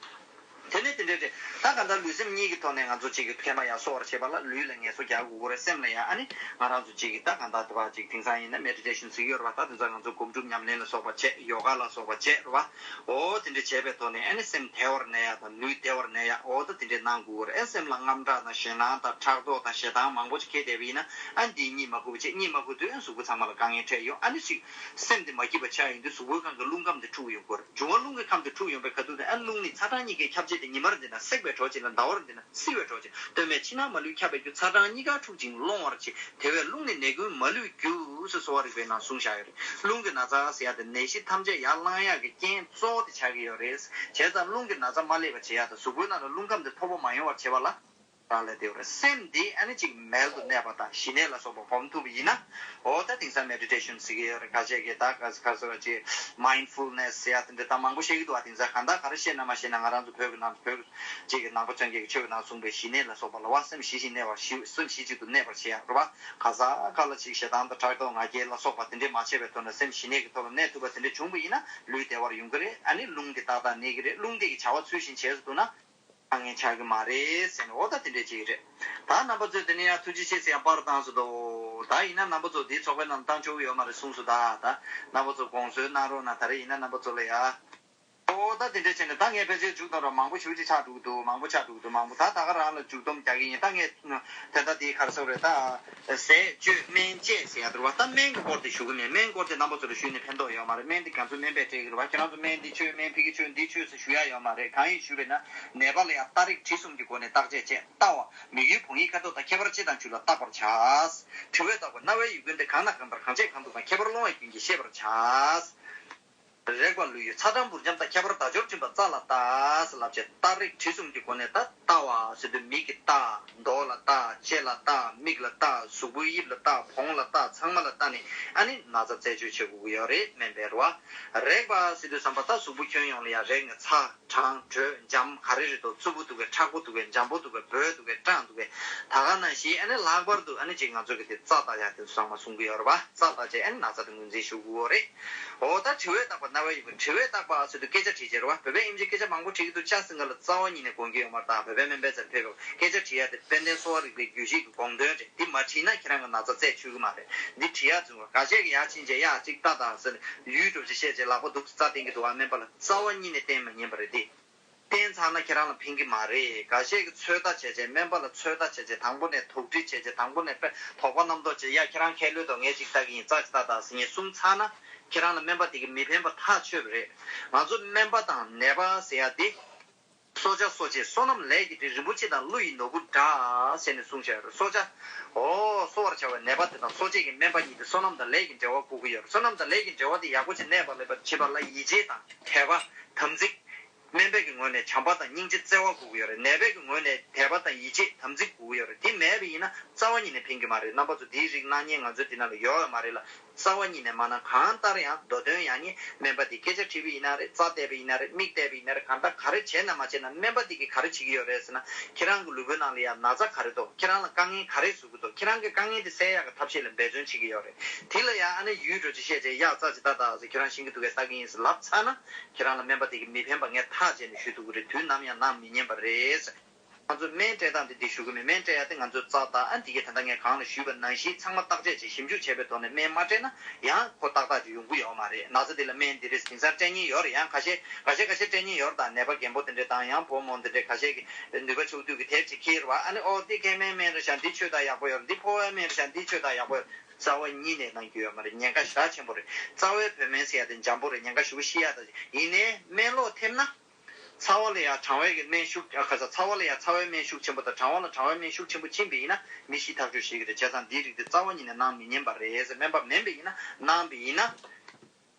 དེ་ནས་དེ་འདྲ་རེད། ད་གང་ལྟར་ལུས་སེམས་གཉིས་ཀྱི་ཐོག་ནས་ང་ཚོ་གཅིག་གི་མཁལ་མ་ཡར་གསོ་བར་བྱེད་པ་ལ་ལུས་ལ་ངལ་གསོ་རྒྱག་དགོས་ཀྱི་རེད། སེམས་ལ་ཡང་ཨ་ནི་ང་རང་ཚོ་གཅིག་གི་ད་གང་ལྟར་དེ་བ་གཅིག་དེང་སང་ཡིན་ན་མེ་ཌི་ཊེ་ཤན་ཟེར་གྱི་ཡོད་རེད་པ། ད་དེང་སང་ང་ཚོ་སྒོམ་སྒྲུབ་ཉམས་ལེན་ལ་སོགས་པ་བྱས། ཡོ་ག་ལ་སོགས་པ་བྱས་རེད་པ། འོ་དེ་འདྲ་བྱས་པའི་ཐོག་ནས་ཨ་ནི་སེམས་བདེ་བར་གནས་ཡ་དང་ལུས་བདེ་བར་གནས་ཡ། འོ་ད་དེ་འདྲ་གནང་དགོས་ཀྱི་རེད། ཨ་སེམས་ལ་དངངས་སྐྲག་དང་ཞེད་སྣང་དང་ཕྲག་དོག་དང་ཞེ་སྡང་མང་པོ་ཅིག་སྐྱེས་བསྡད་པ་ཡིན་ན་ཨ་འདིས་གཉིད་མ་ཁུག་པ་བྱས། གཉིད་མ་ཁུག་དུས་ཨ་གཟུགས་པོ་ཚང་མ་ལ་དཀའ་ངལ་འཕྲད་ཡོང་། ཨ་ནི་ཅིག་སེམས་དེ་མ་སྐྱིད་པ་ཆགས་ཡོང་དུས་གཟུགས་པོའི་སྒང་གི་རླུང་ཁམས་དེ་འཁྲུགས་ཡོང་གི་རེད། འབྱུང་བ་རླུང་གི་ཁམས་དེ་འཁྲུགས་ཡོང་པའི་ཁ་ཐུག་དེ་ཨ་རླུང་ནི་ཚ་གྲང་གཉིས་ཀའི་ཁྱབ་བྱེད་དེ་ཉི་མར་འདི་ན་སྲེག་པའི་གྲོགས་བྱེད་ལ་ཟླ་བར་འདི་ན་བསིལ་བའི་གྲོགས་བྱེད། སྟོད་སྨད་ཕྱི་ནང་མ་ལུས་ཁྱབ་པའི་རྒྱུ། ཚ་གྲང་གཉིས་ཀ་འཁྲུག་ཅིང་སློང་བར་བྱེད། དེ་བས་རླུང་ནི་ནད་ཀུན་མ་ལུས་རྒྱུ་ཟེར་གསོ་བ་རིག་པའི་ནང་གསུངས་བཞག་ཡོད་རེད། རླུང་གི་ན་ཚ་ཟེར་ཡ་དེ་ནད་གཞི་ཐམས་ཅད་ཡར་ལངས་ཡག་གི་རྐྱེན་གཙོ་བོ་དེ་ཆགས་ཀྱི་ཡོད་རེད། བྱས་ཙང་རླུང་གི་ན་ཚ་མ་སླེབས་པ་བྱེད་ཡ་དང་གཟུགས་པོའི་ནང་ལ་རླུང་ཁམས་དེ་མཐོ་པོ་མ་ཡོང་བར་བྱེད་པ་ལ། རང་ལས་དེ་བར་སེམས་འདི་ཨ་ནི་གཅིག་མལ་དུ་གནས་པ་དང་ཞི་གནས་ལ་སོགས་པ་སྒོམ་ཐུབ་པ་ཡིན་ན། འོ་ད་དེང་སང་མེ་ཌི་ཊེ་ཤན་ཟེར་གྱི་ཡོད་རེད། ཁ་ཤས་ཀྱིས་ད་ག་ག་ཟེར་བ་ཅིག་མའིན་ཌ་ཕུལ་ནེ་སི་ཟེར་ཡ་དེ་འདྲ་ད་མང་པོ་བཤད་ཀྱི་འདུག་བ། དེང་སང་གང་ལྟར་ག་རེ་བཤད་ན་མ་བཤད་ན་ང་རང་ཚོ་བོད་ཀྱི་ནང་བོད་ཅིག་གི་ནང་པ་སངས་རྒྱས་ཀྱི་ཆོས་ཀྱི་ནང་གསུངས་པའི་ཞི་གནས་ལ་སོགས་པ་ལ་བ། སེམས་ཞི་ཞིང་གནས་པ་ཞི། སེམས་ཞི་གཅིག་ཏུ་གནས་པར་བྱེད་ཡ་རེད་བ། ག་ས་ག་ལ་ཅིག་ཞེ་སྡང་དང་ཕྲག་དོག་ང་རྒྱལ་ལ་སོགས་པ་དེ་འདྲས་མ་བྱས་པའི་ཐོག་ནས་སེམས་ཞི་གནས་ཀྱི་ཐོག་ལ་གནས་ཐུབ་པ་དེ་འདྲས་བྱུང་བ་ཡིན་ན་ལུས་བདེ་བར་ཡོང་གི་རེད། ཨ་ནི་རླུང་གིས་ཏག་ཏག་གནས་ཀྱི་རེད། རླུང་དེ་གི་བྱ་བ་ཚུལ་བཞིན་བྱས་སུ་བཏང་ན། དཀའ་ངལ་ཆགས་ཀྱི་མ་རེད་ཟེར་ནས། འོ་ད་དེ་འདྲས་ཅིག་རེད། ད་རྣམ་པ་ཚོས་དེ་ནས་ཡང་ཐུགས་རྗེ་ཆེ་ཟེར་ཡང་པར་བཏང་སོང་འདུག་ད་ཡིན་ན་རྣམ་པ་ཚོ་དེའི་ཚོགས་པའི་ནང་བཏང་ཆོག་གི་ཡོད་མ་རེད་གསུངས་སོང་། ད་ད་རྣམ་པ་ཚོ་དགོངས་ཚུལ་གནང་རོགས་གནང་། ད་རེས་ཡིན་ན་རྣམ་པ་ཚོ་ལ་ཡ། འོ་ད་དེ་འདྲས་བྱས་ནས་ད་ངས་ཕལ་ཆེར་མཇུག་བཏང་རོགས། མང་པོ་ཞེ་པོ་ཅིག་ཆགས་འགྲོ་གི་འདུག་མང་པོ་ཆགས་འགྲོ་གི་འདུག་མང་པོ། ད་ད་ག་རང་ལ་མཇུག་སྡོམ་རྒྱག་གི་ཡིན། ད་ངས་དེ་ད་དེའི་ག་རེ་ཟེར་དགོས་རེད། ད་ཟས་སྤྱོད་སྨན་དཔྱད་ཟེར་ཡ་འདུག་བ། ད་སྨན་གྱི་སྐོར་དེ་ཞུ་གི་མེད། སྨན་སྐོར་དེ་རྣམ་པ་ཚོ་ལ་ཞུས་ནས་ཕན་ཐོགས་ཡོད་མ་རེད། སྨན་དེ་རྒྱ་མཚོ་སྨན་པས་སྤྲད་ཀྱི་རེད་བ། ཁྱེད་རང་ཚོ་སྨན་འདི་མཆོད། སྨན་ཕ་གི་མཆོད། འདི་མཆོད་ཟེར་ཞུ་ཡ་ཡོད་མ་རེད། གང་ཡིན་ཞུས་པས་ན་ནད་པ་ལ་ཡང་ལྟ་རིགས་དྲི་གསུམ་གྱི་སྒོ་ནས་བརྟག་དཔྱད་བྱས། ལྟ་བ། མིག་ཡུལ་བོང་ཡུལ་ཁ་དོག་དང་ཁྱད་པར་ཅི་དང་བཅུ་ལ་བརྟག་པར་བྱ། དྲི་བས་བརྟག་པ། རྣ་བའི་ཡུལ་ཀུན་ཏེ་གང་དང་གང་ལྟར་གང་བྱས་གང་འདུག་དང་ཁྱད་པར་སློང་བའི་རྒྱུན་གྱིས་ཤེས་པར་བྱ། རེག་པ། ལུས་ཡུལ་ཚ་གྲང་འབུར་འཇམ་དང་ཁྱད་པར་བརྡ་སྦྱོར་འབྱིན་པ་རྩ་ལ་ལྟ་ཟེར་ལབ་བྱས། ལྟ་རིགས་དྲི་གསུམ་གྱི་སྒོ་ནས་ད་ལྟ་བ་ཟེར་དུས་མིག་གིས་ལྟ། མདོག་ལ་ལྟ། ལྕེ་ལ་ལྟ། མིག་ལ་ལྟ། གཟུགས་པོའི་དབྱིབས་ལ་ལྟ། བོངས་ལ་ལྟ། ཚང་མ་ལ་ལྟ་ནས་ཨ་ནི་ན་ཚ་རྩད་གཅོད་བྱེད་དགོས་ཀྱི་ཡོད་རེད། སྨན་པས་རེད་བ། རེག་པ་ཟེར་དུས་ཙམ་པ་ད་གཟུགས་པོ་ཁྱོན་ཡོངས་ལ་ཡང་རེག་ནས་ཚ། གྲང་། དྲོད། འཇམ། ག་རེ་རེད་དོ། རྩུབ་པོ་འདུག་གས། མཁྲེགས་པོ་འདུག་གས། འཇམ་པོ་འདུག་གས། སྦོས་འདུག་གས། གྲང་འདུག་གས། ད་ག་ནང་བཞིན་ཨ་ནི་ལྷག་པར་དུ་ཨ་ནི་ཅིག་ང་ཚོ་གི་དེ་རྩ་ལྟ་ཡ་དེ་ཚོ་ཚང་མ་གསུང་གི་ཡོད་རེད་བ། རྩ་ལྟ་བྱས་ཨ་ནི་ན་ཚ་དེ་ངོས་འཛིན་ཞུ་དགོས་རེད། འོ་ད་དྲི་བས་བརྟག་པ། རྣ་བའི་ཡུལ་གྱི་དྲི་བས་བརྟག་པ་ཟེར་དུས་སྐད་ཆ་དྲིས་བྱས་རེད་བ། བོད་པའི་ཨེམ་ཆི་སྐད་ཆ་མང་པོ་དྲིས་ཀྱི་འདུག་ཅ་ཟེར་ག་ལ་རྩ་བ་ཉིད་ནས་གོ་གི་ཡོད་མ་རེད། ད་བོད་པའི་སྨན་པའི་རྩར་ཕེབས་སྐབས་སྐད་ཆ་དྲིས་ཡ་དེ་དཔལ་ལྡན་གསོ་བ་རིག་པའི་རྒྱུད་བཞི་གི་དགོངས་དོན་རེད། འདི་མ་དྲིས་ན་ཁྱེད་རང་གི་ན་ཚ་རྩད་ཆོད་ཀྱི་མ་རེད། འདི་དྲིས་ཡ་བྱུང་བ་འགའ་ཤས་ཀྱིས་ཡར་ཕྱིན་བྱས་ཡ་གཅིག་ལྟ་དང་ཟེར་ནས་ཡུལ་འགྲོ་བྱས་བཤད་བྱས་ལག་པ་འདུག་རྩ་བསྟན་གྱི་འདུག་བ། སྨན་པ་ལ་རྩ་བ་ཉིད་ནས་བསྟེན་མ་ཉན་པ་རེད་དེ། བསྟེན་ཚར་ན་ཁྱེད་རང་ལ་ཕན་གྱི་མ་རེད། འགའ་ཤས་ཀྱིས་ཚོད་ལྟ་བྱས་བྱས། སྨན་པ་ལ་ཚོད་ལྟ་བྱས་བྱས། དང་པོ་ནས་དོགས་འདྲི་བྱས་བྱས། དང་པོ་ནས་དཔེ་དོགས་པ་རྣམ་རྟོག་བྱས། ཡ་ཁྱེད་རང་ཁས་ལོས་དང་ངས་ཅིག་ལྟ་གི་ཡིན། རྩ་ཅིག་ལྟ་དང་ཟེར་ངས་གསུངས་ཚར་ན་ཁྱེད་རང་ལ་སྨན་པ་དེ་གིས་མི་ཕན་པ་ཐག་ཆོད་པ་རེད། ང་ཚོ་སྨན་པ་དང་ནད་པ་ཟེར་ཡ་དེ། གསོ་བྱ་གསོ་བྱེད་བསོད་ནམས་ལས་ཀྱི་སྤྲིན། རིན་པོ་ཆེ་དང་ཀླུ་ཡི་ནོར་བུ་འདྲ་ཟེར་ནས་གསུངས་བཞག་ཡོད་རེད། གསོ་བྱ། འོ་གསོ་བར་བྱ་བའི་ནད་པ་དེ་དང་གསོ་བྱེད་ཀྱི་སྨན་པ་གཉིས་དེ་བསོད་ནམས་དང་ལས་ཀྱི་འབྲེལ་བ་དགོས་ཀྱི་ཡོད་རེད། བསོད་ནམས་དང་ལས་ཀྱི་འབྲེལ་བ་དེ་ཡག་པོ་ཅིག་གནས་པ་ལ་བྱེད་པ་ལ་ཡིད་ཆེས་དང་དད་པ། དམ་ཚིག་སྨན་པའི་གི་ངོས་ནས་བྱམས་པ་དང་སྙིང་རྗེ་བརྩེ་བ་དགོས་ཀྱི་ཡོད་རེད། ནད་པའི་གི་ངོས་ནས་དད་པ་དང་ཡིད་ཆེས་དམ་ཚིག་དགོས་ཀྱི་ཡོད་རེད། དེ་མེད་པ་ཡིན་ན་རྩ་བ་ཉིད་ནས་ཕན་གྱི་མ་རེད། རྣམ་པ་ཚོ་དེའི་རིགས་སྣང་བརྙན་ང་ཚོའི་འདི་ནང་ལ་ཡོད་མ་རེད་ལ། རྩ་བ་ཉིད་ནས་མ་གནང་། གང་ལྟར་ཡང་མདོ་དོན་ཡང་ནི་སྨན་པ་འདིས་སྐད་ཆ་དྲིས་པ་ཡིན་ན་རེད། རྩ་བལྟས་པ་ཡིན་ན་རེད། མིག་བལྟས་པ་ཡིན་ན་རེད། གང་ལྟར་ག་རེ་བྱས་ན་མ་བྱས་ན་སྨན་པ་འདི་གིས་ག་རེ་བྱེད་ཀྱི་ཡོད་རེད་ཟེར་ན། ཁྱེད་རང་གི་ལུས་པོའི་ནང་ལ་ཡང་ན་ཚ་ག་རེ་འདུག་ཁྱེད་རང་ལ་དཀའ་ངལ་ག་རེ་བཟོ་གི་འདུག་ཁྱེད་རང་གི་དཀའ་ངལ་དེ་སེལ་ཡག་གི་ཐབས་ཤེས་ལ་འབད་བརྩོན་བྱེད་ཀྱི་ཡོད་རེད། དེ་ལ་ཡང་ཨ་ནི་ཡུས་འགྲོ་ཅིག་བཤད་བྱས་ཡག་རྩ་ཅིག་ལྟ་ལྟ་ཟེར་ཁྱེད་རང་ཤེས་ཀྱི་འདུག་གས་ལྟ་གི་ཡིན་ཟེར་ལབ་ཚར་ན། ཁྱེད་རང་ལ་སྨན་པ་དེ་གིས་མི་ཕན་པ་ངས་ཐག་བཅད་ནས་ཞུ་ཐུབ་ཀྱི་རེད། དུས་ནམ་ཡང་གནང་མི་ཉན་པ་རེད། ང་ཚོ་སྨན་སྤྲད་སྟངས་དེ་འདི་ཞུ་གི་མེད། སྨན་སྤྲད་ཡ་དེ་ང་ཚོས་རྩ་དང་ཨ་འདི་གའི་ད་ལྟ་ངས་གོང་ལ་ཞུས་པ་ནང་བཞིན་ཚང་མ་བརྟག་དཔྱད་བྱས་ཞིབ་འཇུག་བྱས་པའི་ཐོག་ནས་སྨན་མ་སྤྲད་ན་ཡང་ཁོ་ཏག་ཏག་ཅིག་ཡོང་གི་ཡོད་མ་རེད། ན་ཚ་དེ་ལ་སྨན་འདི་རེད། དེང་སང་སྤྲད་མཁན་ཡོད་རེད། ཡང་ཁ་ཤས་ཁ་ཤས་ཁ་ཤས་སྤྲད་མཁན་ཡོད་རེད། ད་ནད་པ་རྒན་པོ་དེ་འདྲས་དང་ཡང་བུ་མོ་དེ་འདྲས་ཁ་ཤས་ཀྱིས་ནུས་པ་ཕྱུག་དུས་ཀྱི་དེབ་ཅིག་ཁྱེར་བ་ཨ་ནི་ཨོ་འདི་མཁལ་མའི་སྨན་རེད་ཤག་འདི་མཆོད་ད་ཡག་པོ་ཡོད་རེད། འདི་ཕོ་བའི་སྨན་རེད་ཤག་འདི་མཆོད་ད་ཡག་པོ་ཡོད་རེད། རྩ་བ་ཉིད་ནས་གནང་རྒྱུ་ཡོད་མ་རེད། ཉེན་ཁ་ཞེ་དྲག་ཆེན་པོ་རེད། རྩ་བའི་བོད་སྨན་ཟེར་ཡ་དེ་འཇམ་པོ་རེད། ཉེན་ཁ་ཞེ་པོ་ཤི་ཡ་ད་ཡིན་ནའི་སྨན་ལོག་ཐེབས་ན། ཚ་བ་ལ་ཡང་གྲང་བའི་གི་སྨན་ཤུགས་ཨ་ཁ་ས་ཚ་བ་ལ་ཡང་ཚ་བའི་སྨན་ཤུགས་ཆེན་པོ་དང་གྲང་བ་ལ་གྲང་བའི་སྨན་ཤུགས་ཆེན་པོ་ཕྱིན་པ་ཡིན་ན་མི་ཤི་ཐག་ཆོད་ཤེས་ཀྱི་རེད། བྱས་ཙང་འདིའི་རིགས་དེ་རྩ་བ་ཉིད་ནས་གནང་མི་ཉན་པ་རེད་ཟེར། སྨན་པ་མིན་པ་ཡིན་ན་གནང་པ་ཡིན་ན་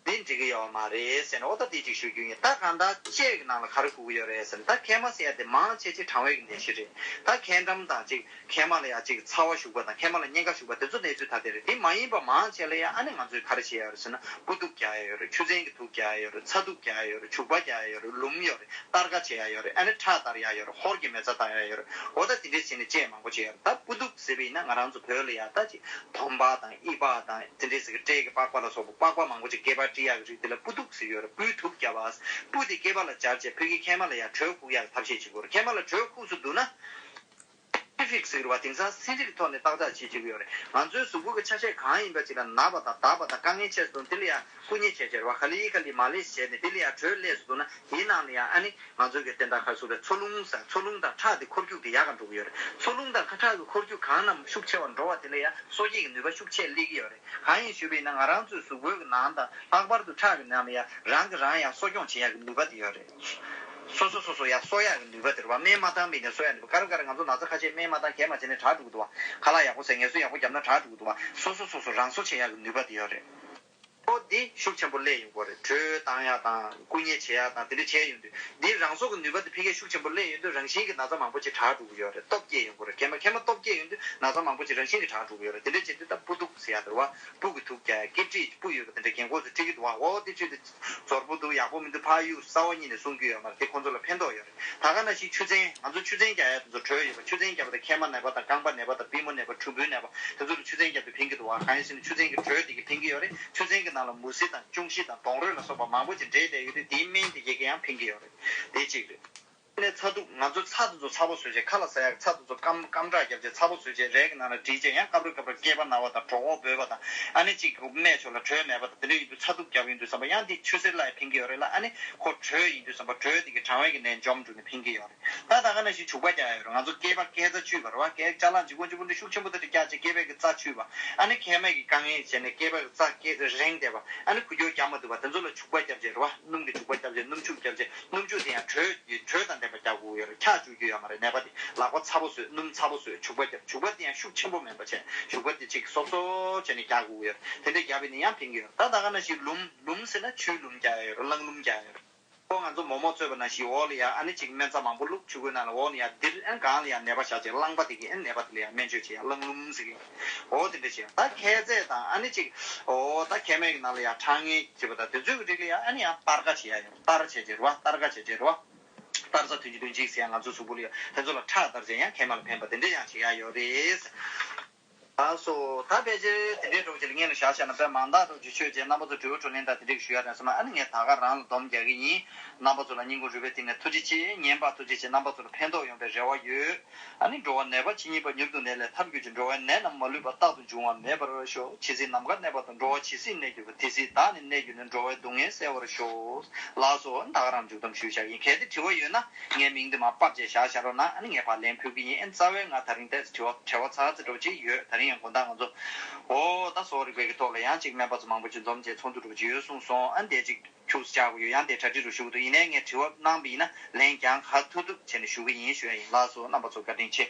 འདི་འགྲིག་གི་ཡོད་མ་རེད་ཟེར་ནས་འོ་ད་འདི་ཅིག་ཞུ་རྒྱུ་ཡིན། ད་གང་ལྟར་དཔྱད་ཀྱི་ནང་ལ་ག་རེ་དགོས་ཀྱི་ཡོད་རེད་ཟེར་ན། ད་མཁལ་མ་ཟེར་ཡ་དེ་མང་ཆེ་ཆེ་གྲང་བའི་གི་ནད་གཞི་རེད། ད་མཁལ་འགྲམ་དང་ཅིག་མཁལ་མ་ལ་ཡང་ཅིག་ཚ་བ་ཞུགས་པ་དང་མཁལ་མ་ལ་གཉན་ཁ་ཞུགས་པ་དེ་ཚོ་གནས་ཚུལ་ད་དེ་རེད། དེ་མ་ཡིན་པ་མང་ཆེ་ལ་ཡང་ཨ་ནི་ང་ཚོས་ག་རེ་བྱེད་ཡ་ཡོད་རེད་ཟེར་ན། སྤུ་དུག་རྒྱག་ཡ་ཡོད་རེད། ཆུ་ཚན་གྱི་དུག་རྒྱག་ཡ་ཡོད་རེད། ཚ་དུག་རྒྱག་ཡ་ཡོད་རེད། བྱུག་པ་རྒྱག་ཡ་ཡོད་རེད། ལུམ་ཡོད་རེད། གཏར་ཁ་བྱེད་ཡ་ཡོད་རེད། ཨ་ནི་ཁྲག་གཏར་ཡ་ཡོད་རེད། ཧོར་གྱི་མེ་བཙའ་བཏང་ཡ་ཡོད་རེད། འོ་ད་དེ་འདྲས་བྱས་ནས་དཔྱད་མང་པོ་བྱེད་ཡ་རེད། ད་སྤུ་དུག་ཟེར་བ་ཡིན་ན་ང་རང་ཚོ་བོད་ལ་ཡ་ད་ཅིག་དོམ་པ་དང་ཨི་པ་དང་དེ་འདྲས་ཟེར་གི་སྤྲེལ་གི་པགས་པ་ལ་སོགས་པ་པགས་པ་མང་པོ་ཅིག་སྐེད་པར་དཀྲི་ཡ་གི་རིགས་དེ་ལ་སྤུ་དུག་ཟེར་ཡོད་རེད། སྤུའི་དུག་བརྒྱབ་པ། སྤུ་དེ་སྐེད་པ་ལ་སྦྱར་བྱས་ཕ་གིའི་མཁལ་མ་ལ་ཡ་དྲོད་ཁུག་ཡ་གི་ཐབས་ཤེས་བྱེད་དགོས་རེད། མཁལ་མ་ལ་དྲོད་ཁུག་སུ་འདུག་ན། སི་ཕིག་ཟེར་བ་དེང་སང་སིན་རིག་ཐོག་ནས་ཏག་ཏག་བྱེད་བྱེད་ཀྱི་ཡོད་རེད། ང་ཚོའི་གཟུགས་པོ་གི་ཆ་ཤས་གང་ཡིན་པ་ཅིག་ལ་ན་བ་དང་འདར་བ་དང་དཀའ་ངལ་ཆེ་སོང་དེ་ལ་ཡང་བསྐུ་མཉེ་བྱས་བྱས་རེད་བ། ག་ལེ་ག་ལེ་མ་ལེ་བྱས་ནས་དེ་ལ་ཡང་དྲོད་སླེབས་སོང་ན་དེའི་ནང་ལ་ཡང་ཨ་ནི་ང་ཚོའི་གི་བསྟན་དར་ཁ་སུ་རེད། འཚོ་རླུང་ཟེར། འཚོ་རླུང་དང་ཁྲག་དེ་འཁོར་རྒྱུག་དེ་ཡག་ག་འགྲོ་གི་ཡོད་རེད། འཚོ་རླུང་དང་ཁ་ཁྲག་གི་འཁོར་རྒྱུག་གང་ན་ཤུགས་ཆེ་བ་འགྲོ་བ་དེ་ལ་ཡང་གསོ་སྐྱེད་ཀྱི་ནུས་པ་ཤུགས་ཆེ་སླེབས་ཀྱི་ཡོད་རེད། གང་ཡིན་ཞུས་པ་ཡིན་ན་ང་རང་ཚོའི་གཟུགས་པོའི་གི་ནང་དང་ལྷག་པར་དུ་ཁྲག་གི་ནང་ལ་ཡང་རང་གི་རང་ཡང་གསོ་སྐྱོང་བྱེད་ཡག་གི་ནུས་པ་དེ་ཡོད་རེད། སོ་སོ་སོ་སོ་ཡང་གསོ་ཡག་གི་ནུས་པ་དེ་རེད་བ། སྨན་མ་བཏང་བས་ནས་གསོ་ཡག་ནུས་པ། ག་རེ་ག་རེ་ང་ཚོ་ན་ཚ་ཁ་ཤས་སྨན་མ་བཏང་གས་མ་བྱས་ནས་དྲག་འགྲོ་གི་འདུག་བ། ཁ་ལག་ཡག་པོ་ཟས་ངལ་གསོ་ཡག་པོ་བརྒྱབ་ན་དྲག་འགྲོ་གི་འདུག་བ། སོ་སོ་སོ་སོ་རང་གསོ་བྱེད་ཡག་གི་ནུས་པ་དེ་ཡོད་རེད། ཨོ་འདི་ཤུགས་ཆེན་པོ་སླེབས་ཡོང་གི་རེད། དྲོད་བཏང་ཡག་དང་བསྐུ་མཉེ་བྱེད་ཡག་དང་དེ་འདྲ་བྱས་ཡོང་དུས་འདི་རང་སྲོག་གི་ནུས་པ་དེ་ཕ་གིའི་ཤུགས་ཆེན་པོ་སླེབས་ཡོང་དུས་རང་བཞིན་གྱི་ན་ཚ་མང་པོ་ཅིག་དྲག་འགྲོ་གི་ཡོད་རེད། སྟོབས་སྐྱེད་ཡོང་གི་རེད། མཁལ་མ་མཁལ་མ་སྟོབས་སྐྱེད་ཡོང་དུས་ན་ཚ་མང་པོ་ཅིག་རང་བཞིན་གྱིས་དྲག་འགྲོ་གི་ཡོད་རེད། དེ་འདྲ་བྱེད་དུས་ད་སྤུ་དུག་ཟེར་ཡག་དེ་རེད་བ། སྤུ་གི་དུག་རྒྱག་ཡག་སྐེ་དཀྲིས་སྤུ་ཡོད་པ་དེ་འདྲ་རྒན་གོག་ཚོས་དཀྲི་གི་འདུག་བ། འོ་དེ་བྱས་དུས་ཛོར་པོ་འདུག་ཡག་པོ་མི་འདུག་ཕར་གཡུག་རྩ་བ་ཉིད་ནས་སྲུང་རྒྱུ་ཡོད་མ་རེད། དེ་ཁོང་ཚོ་ལ་ཕན་ཐོགས་ཡོད་རེད། ད་ག་ནང་བཞིན་ཆུ་ཚན། ང་ཚོ་ཆུ་ཚན་རྒྱག་ཡ་དེ་ཚོ་དྲོད་ཡོད་པ། ཆུ་ཚན་རྒྱག་པ་དེ་མཁལ་མ་ན་བ་དང་རྐང་པ་ན་བ་དང་པུས་མོ་ན་བ་གྲུམ་བུ་ན་བ་དེ་ཚོ་ལ་ཆུ་ཚན་རྒྱབ་དུས་ཕན་གྱི་འདུག་བ། གང་ཡིན་ཟེར་ན་ཆུ་ཚན་གྱི་དྲོད་དེ་གིས་ཕན་གྱི་ཡོད་རེད། ཆུ་ཚན་གྱི་ནང་ལ་མུ་ཟི་དང་ཅུང་ཤི་དང་ལྡོང་རོས་ལ་སོགས་པ་མང་པོ་ཅིག་འདྲེས་བསྡད་ཡོད་དུས་དེའི་སྨན་དེ་ཡི་གེ་ཡང་ཕན་གྱི་ཡོད་རེད། དེ་གཅིག་རེད། ནས་ཚ་དུག་ང་ཚོ་ཚྭ་དེ་ཚོ་ཚ་པོ་བཟོས་བྱས། ཁ་ལ་ཟ་ཡག་ཚྭ་དེ་ཚོ་སྐམ་སྐམ་དྲག་བརྒྱབ་བྱས་ཚ་པོ་བཟོས་བྱས་རས་ཀྱི་ནང་ལ་བསྲེས་བྱས་ཡང་སྐབས་རེ་སྐབས་རེ་སྐེད་པ་ན་བ་དང་གྲོད་ཁོག་སྦོས་པ་དང་ཨ་ནི་གཅིག་སྨད་ཕྱོགས་ལ་དྲོད་མེད་པ་དང་དེ་འདྲ་ཡིན་དུས་ཚྭ་དུག་བརྒྱབ་ཡོང་དུས་ཙམ་པ་ཡང་འདི་ཆུ་སེར་ལ་ཡང་ཕན་གྱི་ཡོད་རེད་ལ། ཨ་ནི་ཁོ་དྲོད་ཡིན་དུས་ཙམ་པ་དྲོད་དེ་གིས་གྲང་བའི་གི་ནད་འཇོམས་འགྲོ་ནས་ཕན་གྱི་ཡོད་རེད། ད་ད་ག་ནང་བཞིན་བྱུག་པ་རྒྱག་ཡ་ཡོད་རེད། ང་ཚོ་སྐེད་པ་སྐེ་རྩ་བཅུད་པ་རེད་བ། སྐེད་ཅ་ལག་འཇིགས་པོ་འཇིགས་པོ་འདི་ཤུགས་ཆེན་པོ་དེ་འདྲ་བརྒྱབ་བྱས་སྐེད་པའི་གི་རྩ་བཅུད་པ། ཨ་ནི་མཁལ་མའི་གི་དཀའ་ངལ་བྱས་ནས་སྐེད་པའི་གི་རྩ་སྐེད་རེངས་བསྡད་པ། ཨ་ནི་འགུལ་སྐྱོད་རྒྱག་མ་ཐུབ་པ་དེ་ཚོ་ལ་བྱུག་པ་བརྒྱབ་བྱས་རེད་བ། སྣུམ་གྱི་བྱུག་པ་བརྒྱབ་བྱས་སྣུམ་བྱུག་བརྒྱབ་བྱས། སྣུམ་བྱུག་དེ་ཡང་དྲོད་དྲོད་དང་ལྡན་པ་རྒྱག་དགོས་ཡོད་རེད། འཁྱག་བཅུག་རྒྱུ་ཡོད་མ་རེད། ནད་པ་དེ་ལག་པ་ཚ་པོ་བཟོས། སྣུམ་ཚ་པོ་བཟོས། བྱུག་པ་བརྒྱབ། བྱུག་པ་དེ་ཡང་ཤུགས་ཆེན་པོ་མིན་པ་བྱས། བྱུག་པ་དེ་ཅིག་སོབ་སོབ་བྱས་ནས་རྒྱག་དགོས་ཡོད་རེད། དེ་འདྲ་བརྒྱབ་པ་ཡིན་ན་ཡང་ཕན་གྱི་ཡོད་རེད། ད་ད་ག་ནང་བཞིན་ལུམ། ལུམ་ཟེར་ན་ཆུའི་ལུམ་རྒྱག་ཡ་ཡོད་རེད། རླངས་ལུམ་རྒྱག་ཡ་ཡོད་རེད། ཁོ་ང་ཚོ་མོག་མོག་བཙོས་པ་ནང་བཞིན་འོག་ལ་ཡ་ཨ་ནི་ཅིག་སྨན་རྩྭ་མང་པོ་བླུགས། ཆུ་ཁོལ་ནང་ལ་འོག་ལ་ཡ་ལྡིར། ཨ་ནི་སྒང་ལ་ཡ་ནད་པ་བཞག་བྱས། རླངས་པ་དེ་གིས་ཨ་ནི་ནད་པ་དེ་ལ་ཡ་སྨན་བཅོས་བྱེད་ཡ། རླངས་ལུམ་ཟེར་གི་ཡོད། འོ་དེ་འདྲ་བྱེད་ཡ། ད་མཁལ་རྫས་དང་ཨ་ནི་ཅིག་འོ་ད་མཁལ་མའི་གི་ནང་ལ་ཡ་ཁྲག་ངན་བྱེད་པ་དང་དེ་ཚོའི་གི་རིགས་ལ་ཡ་ཨ་ནི་ཡང་གཏར་ཁ་བྱེད་ཡ་ཡོད། གཏར་བྱས་བྱས་རེད་བ། གཏར་ཁ་བྱས་བྱས་རེད་བ། གཏར་རྩ་ཐུན་གཅིག་ཐུན་གཅིག་ཟེར་ཡ། ང་ཚོ་གཟུགས་པོ་ལ་ཡ་དེ་ཚོ་ལ་ཁྲག་གཏར་བྱས་ཡང་མཁལ་མ་ལ་ཕན་པ་དེ་འདྲ་ཡང་བྱེད་ཡ་ཡོད་རེད། ལགས་སོ། ད་ཕལ་ཆེར་དེ་འདྲའི་འདྲ་བོ་ཅིག་ལ་སྔོན་ལ་བཞག་བཞག་ན་དཔེ་མང་དག་འདྲ་བོ་ཅིག་ཤོད་བྱས། རྣམ་པ་ཚོ་དྲི་བ་དྲིས་ལན་དང་དེ་འདྲ་ཞུ་ཡ་རེད་བསམ་ན། ཨ་ནི་ངས་ད་ག་རང་ལ་སྡོམ་རྒྱག་གི་ཡིན། རྣམ་པ་ཚོ་ལ་སྙིང་ཁོང་རུས་པའི་གཏིང་ནས་ཐུགས་རྗེ་ཆེ། ཉན་པ་ཐུགས་རྗེ་ཆེ། རྣམ་པ་ཚོ་ལ་ཕན་ཐོགས་ཡོང་བའི་རེ་བ་ཡོད། ཨ་ནི་འགྲོ་བ་ནད་པ་ཇི་སྙེད་པ། མྱུར་དུ་ནད་ལས་ཐར་གྱུར་ཅིག། འགྲོ་བའི་ནད་རྣམས་མ་ལུས་པ། རྟག་ཏུ་འབྱུང་བ་མེད་པར་ཤོག། ཇི་སྲིད་ནམ་མཁའ་གནས་པ་དང་། འགྲོ་བ་ཇི་སྲིད་གནས་གྱུར་པ། དེ་སྲིད་བདག་ནི་གནས་གྱུར་ནས། འགྲོ་བའི་སྡུག་བསྔལ་སེལ་བར་ཤོག། ལགས་སོ། ད་ག་རང་མཇུག་བསྡོམས་ཞུས་བཞག་གི་ཡིན། གལ་ཏེ་དྲི་བ་ཡོད་ན་ངའི་མིང་འདི་མར་ཕབ་བྱས་བཞག་བཞག་རོགས་གནང་། ཨ་ནི་ངས་ཕར་ལན་ཕུལ་གི་ཡིན། ཨ་ནི་རྩ་བའི་ང་ད་རིང་ཏོག་ཙམ་དྲི་བ་བྲེལ་བ་ཚ་ཚ་འདྲ་བོ་ཅིག་ཡོད། ད་རིང་ཡང་དགོང་དག་ང་ཚོ་འོ་ད་གསོ་བ་རིག་པའི་གི་ཐོག་ལ་ཡང་ཅིག་སྨན་པ་ཚོ་མང་པོ་ཅིག་འཛོམས་བྱས་ཚོགས་འདུ་འདྲ་བོ་ཅིག་ཡོད་གསུངས་སོང་། ཨ་ནི་དེ་ཅིག་ཁྱུག་ཙམ་བཅར་དགོས་ཡོད། ཡང་དེ་གྲ་སྒྲིག་རུ་ཞུ་གི་འདུག་ཡིན་ནའི་ངས་དྲི་བ་གནང་བ་ཡིན་ན་ལན་རྒྱག་ག་ཐུབ་ཐུབ་བྱས་ནས་ཞུ་གི་ཡིན་ཞུ་ཡ་ཡིན། ལགས་སོ། རྣམ་པ་ཚོ་བཀའ་དྲིན་ཆེ།